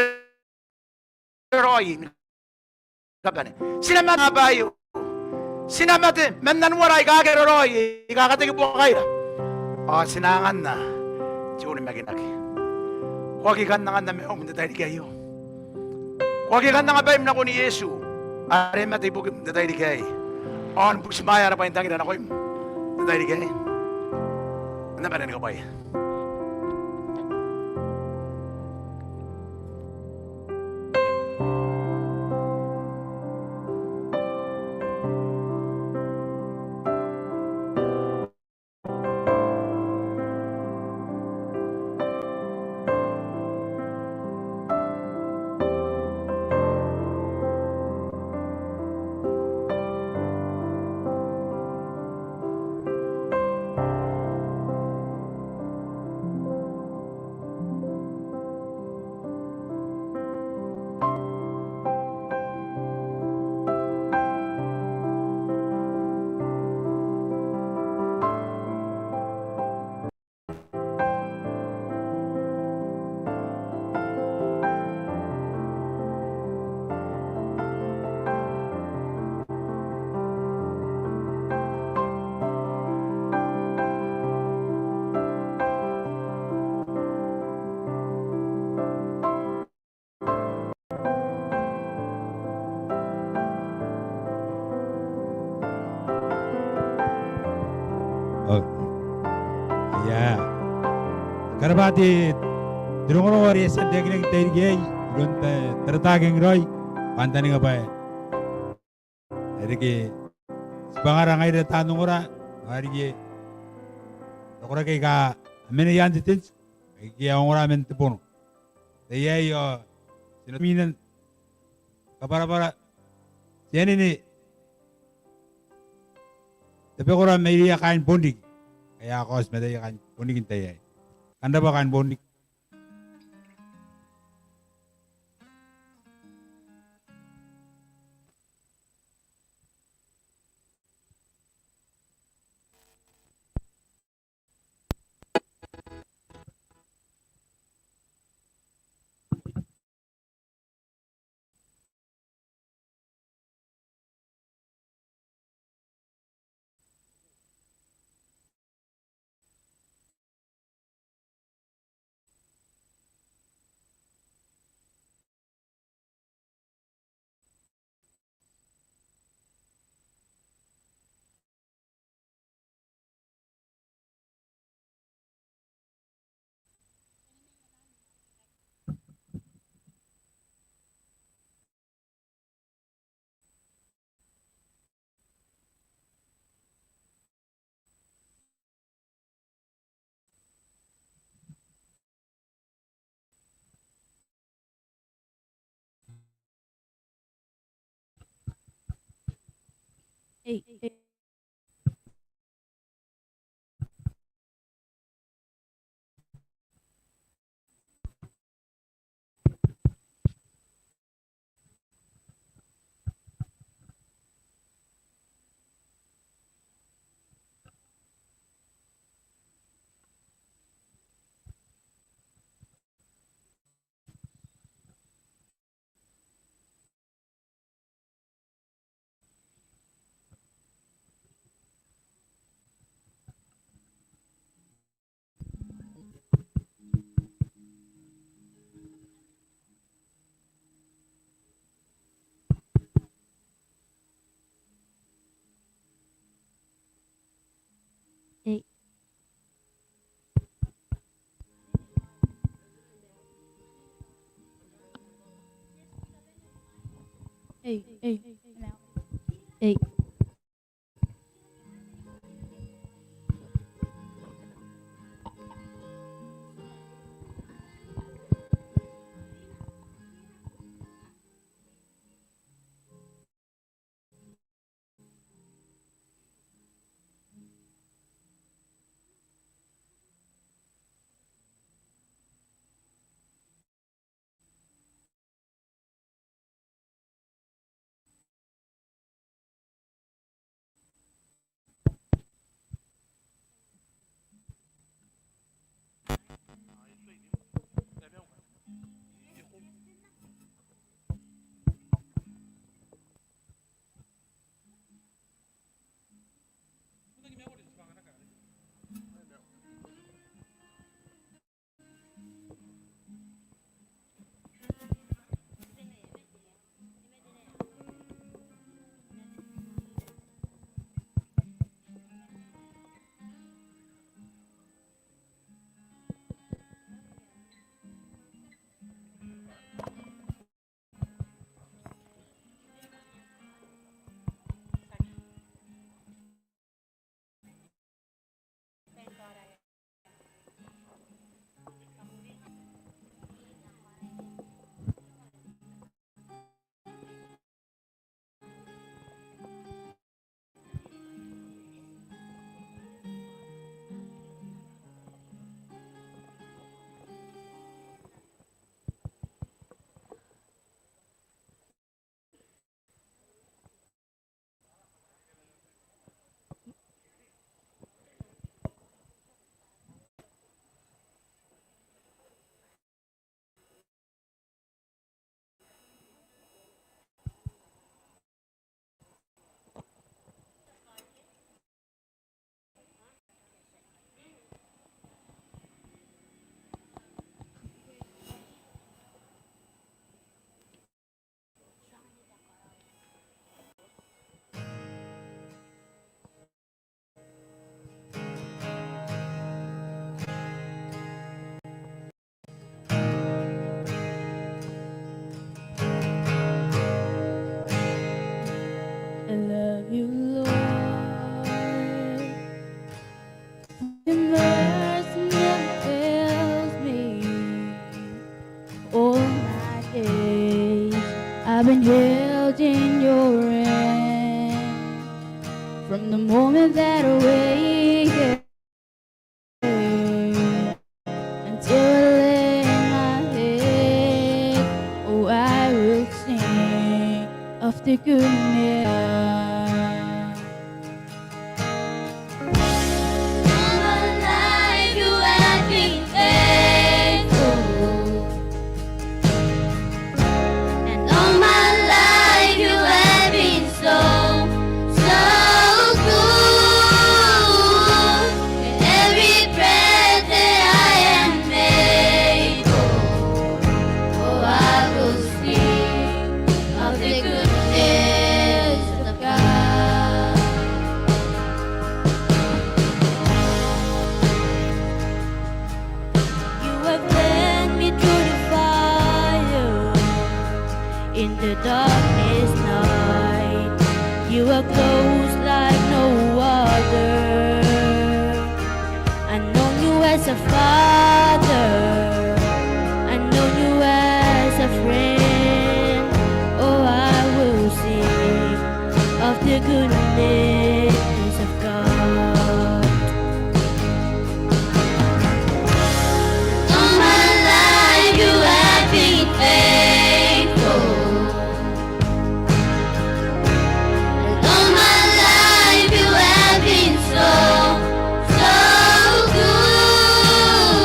raoi ni kabane. Ti na mate ma bwaai aio. Ti na mate man anuara aika aki raoi, aika a kateki buakaira. Ao ti na anganna te onimakinaki. Ko aki kan anganna maium n te tairiki aio? Ko aki kan anga baim nakon Iesu are e mate ibukim n te tairiki aei ao ni butimwaea ana bwaintangira nakoim n te tairiki aei? Kam na bane ni kabwaia. Ia. Kam rabwa te rongorongo are e a tia n taekinaki n te tairiki aei iroun Tarataake Ngiraoi. Kantaninga bwa e reke tibwangara ngaira taan ongora, ao e reke te koraki aika a mena i aan te tent, aike a ongora man te bono. Tai aei ao ti na mena n kabwarabwara te anene, tabekora mairouia kaain Bonriki aika a kaoti mataia kaain Bonriki n tai aei. Kam rabwa kaain Bonriki. Ei, ei. Ei, ei. Ei. I love you, Lord. Your mercy never fails me. All my days I've been held in your hand. From the moment that I wake until I lay my head, oh, I will sing of the goodness. All my life you have been faithful. And all my life you have been so, so good. With every breath that I am able, oh, I will sing of the goodness of God. You have led me through the fire in the darkest night. You are close like no other. I know you as a father. I know you as a friend. Oh, I will sing of the goodness of God. All my life you have been faithful. And all my life you have been so, so good.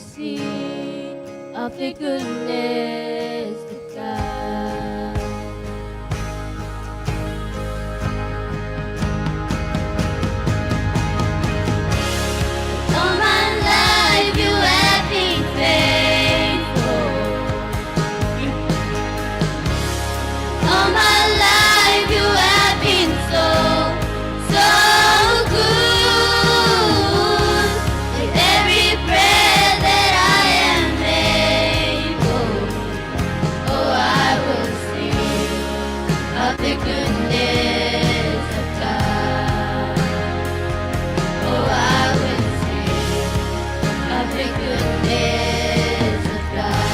Sing of the goodness of God. All my life you have been faithful. All my life you have been so, so good. With every breath that I am able, oh, I will sing of the goodness of God. Oh, I will sing of the goodness of God.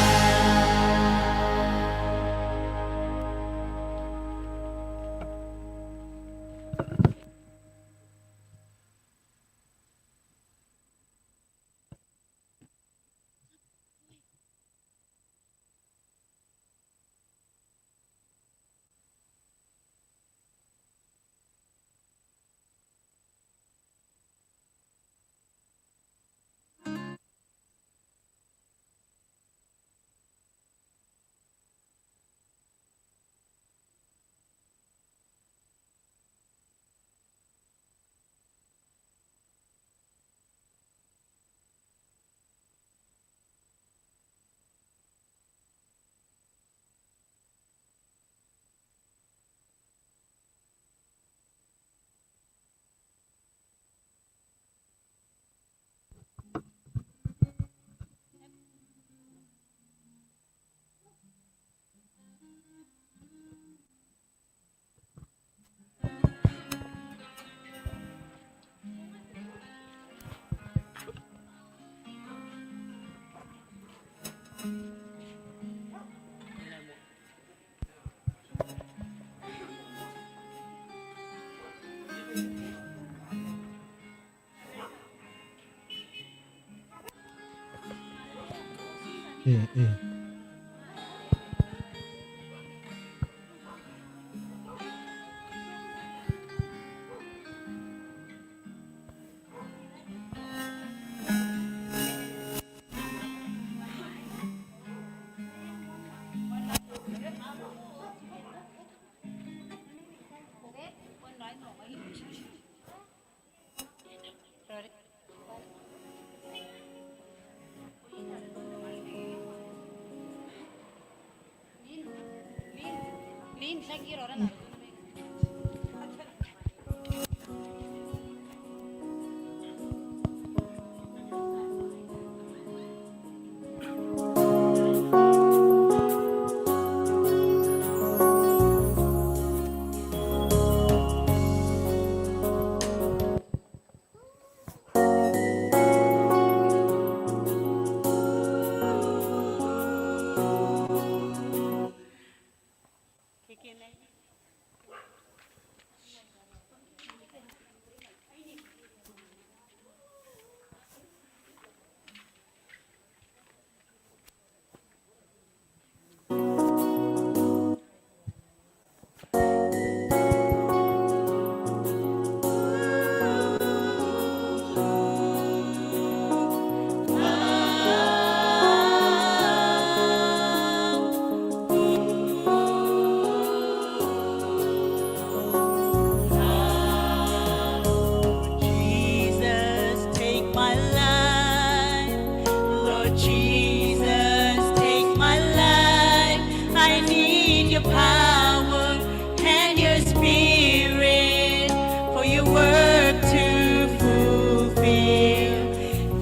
Jesus, take my life. Lord Jesus, take my life. I need your power and your spirit for your work to fulfill.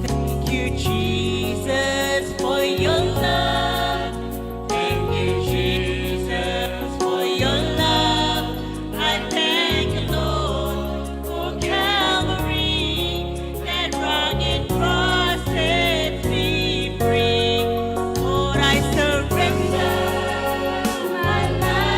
Thank you, Jesus, for your love. Thank you, Jesus, for your love. I thank you, Lord, for Calvary. That rugged cross sets me free. Lord, I surrender my life.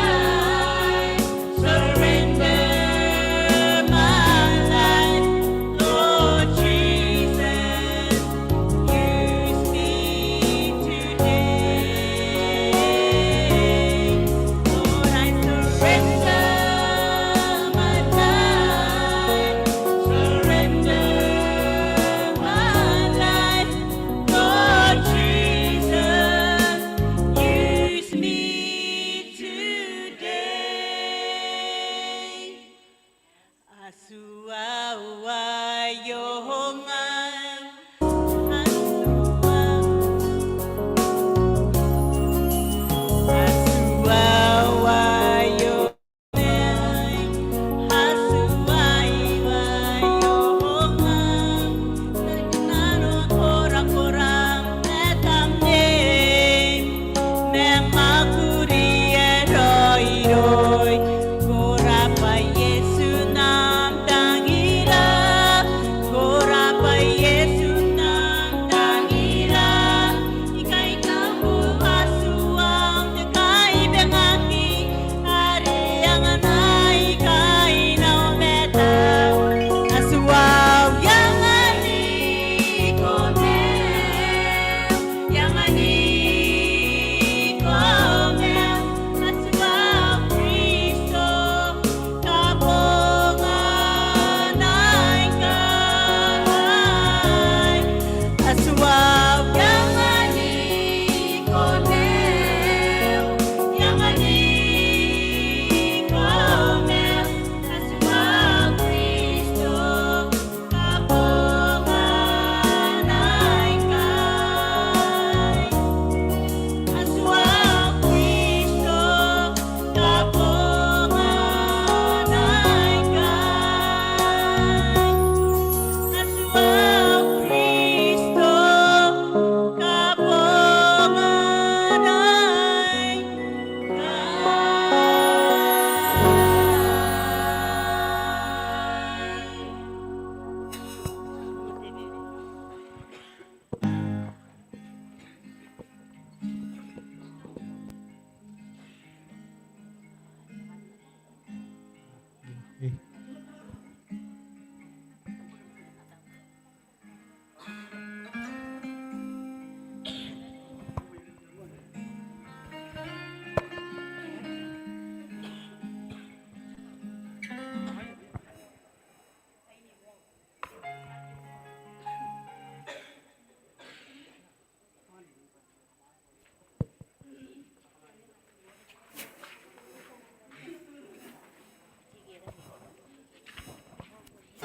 I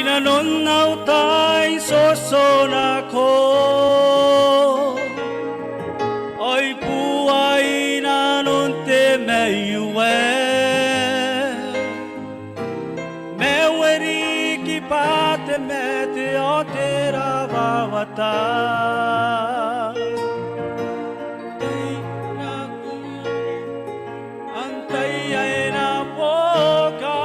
nanon au tai n soso nako, ao I bua i nanon te maiu ae maiu e riki bwa te mate ao te rawawata. Antai ae na buoka?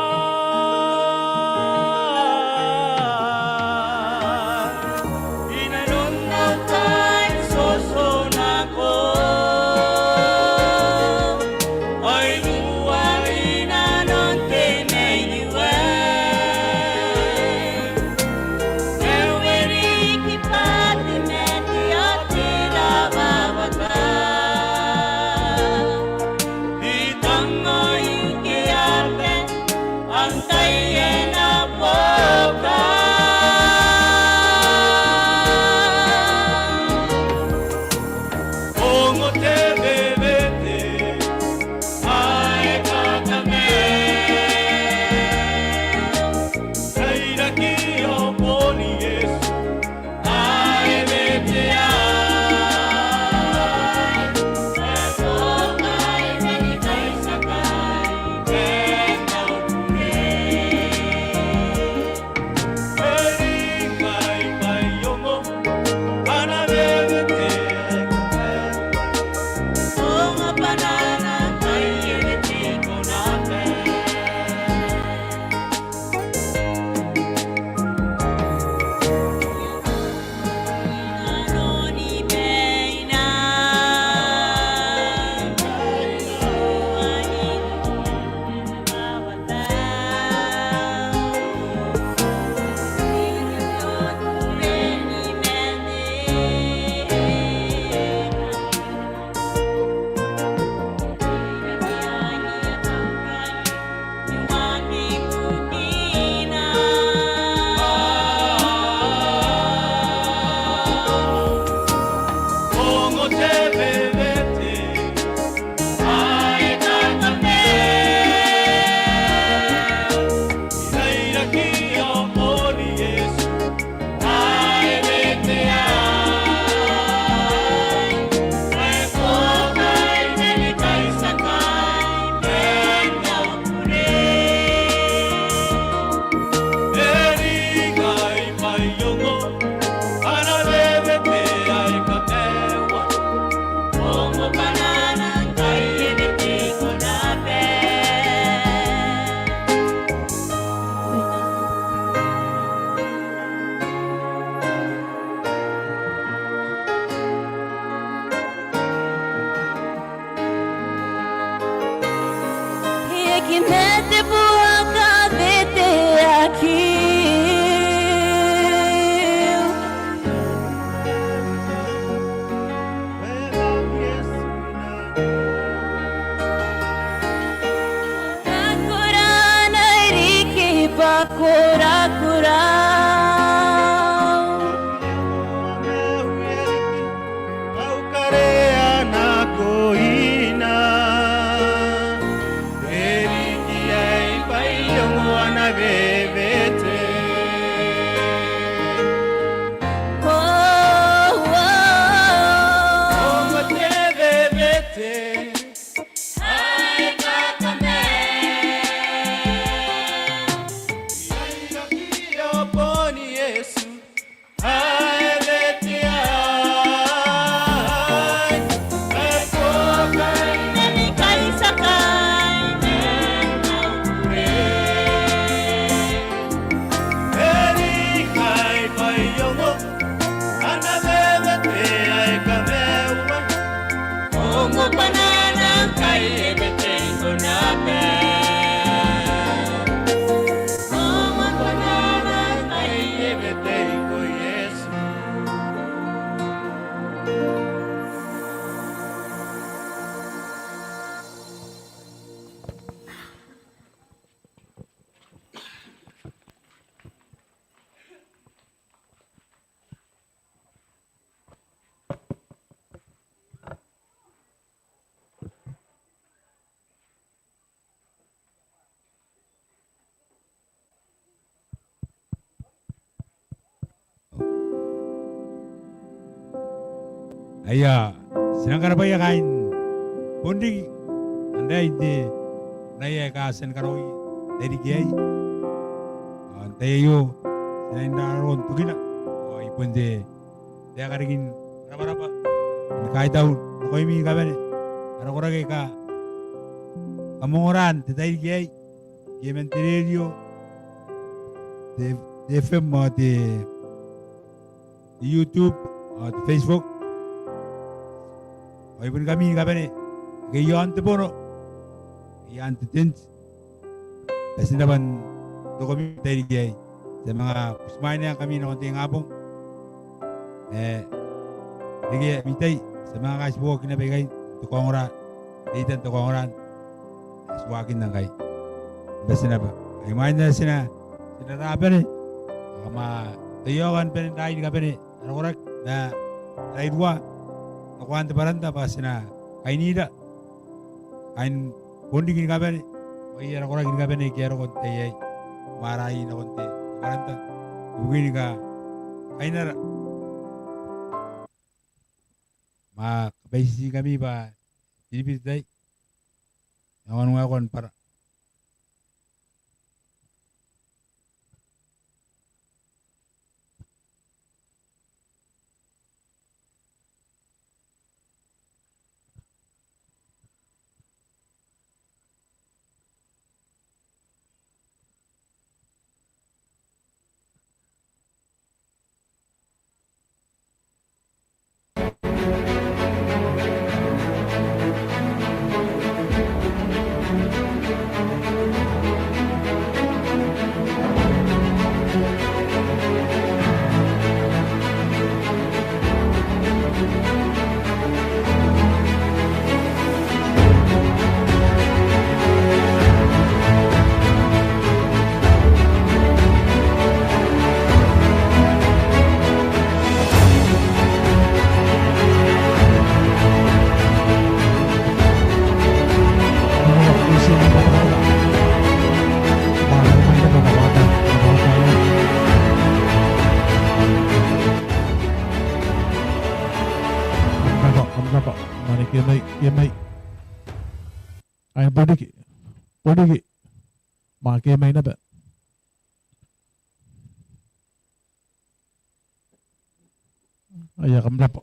I nanon au tai n soso nako, ao I bua i nanon te maiu ae maiu e riki bwa te mate ao te rawawata. I tango ike abe, antai ae na buoka? Ongo te wewete ae kakamea, tairaki ao bon Iesu ae weteai. E aki mate buaka weteakiu. Korakora, e riki bwa korakora. Au karea nakoina e riki ae bwa Aia, ti nang karabwaia kaain Bonriki, antai te, antai aika a tia ni karaoi n tairiki aei. Ao n tai aio ti nang rarokon tokina, ao ai bon te, te taeka riki n rabwarabwa ni kaitau nakoimi ni kabane, ara koraki aika kam ongora n te tairiki aei, ke man te rerio, te, te F M ao te, te YouTube, ao te Facebook. Ao ai bon ngkami ni kabane ake i aon te bono, ake i aan te tent, bwa ti na bon tokomi n tairiki aei. Ti a manga butimwaeneangkami nakon te ingabong. E, reke ami tai, ti a manga kaitibo naba ikai n te kaongora, reitan te kaongora, e, tuakinna ngkai. Bwa ti na bwa, ai imwain ae ti na, ti na rabane, ao kam a taiaoka ni bane n raai ni kabane, ara koraki ma ara irua, nakoan te baranta, bwa ti na kainira kaain Bonriki ni kabane, ao ai ara koraki ni kabane ake a roko n te tai aei, kam a raai nakon te baranta, ibukin kainara. Ma kabwaitiingkami bwa e biribiri te tai, e aonga n waekoa ni bwara. Kam rabwa, kam rabwa. Mwaane ke mai, ke mai. Ai Bonriki, Bonriki. Ma ke mai naba. Aia, kam rabwa,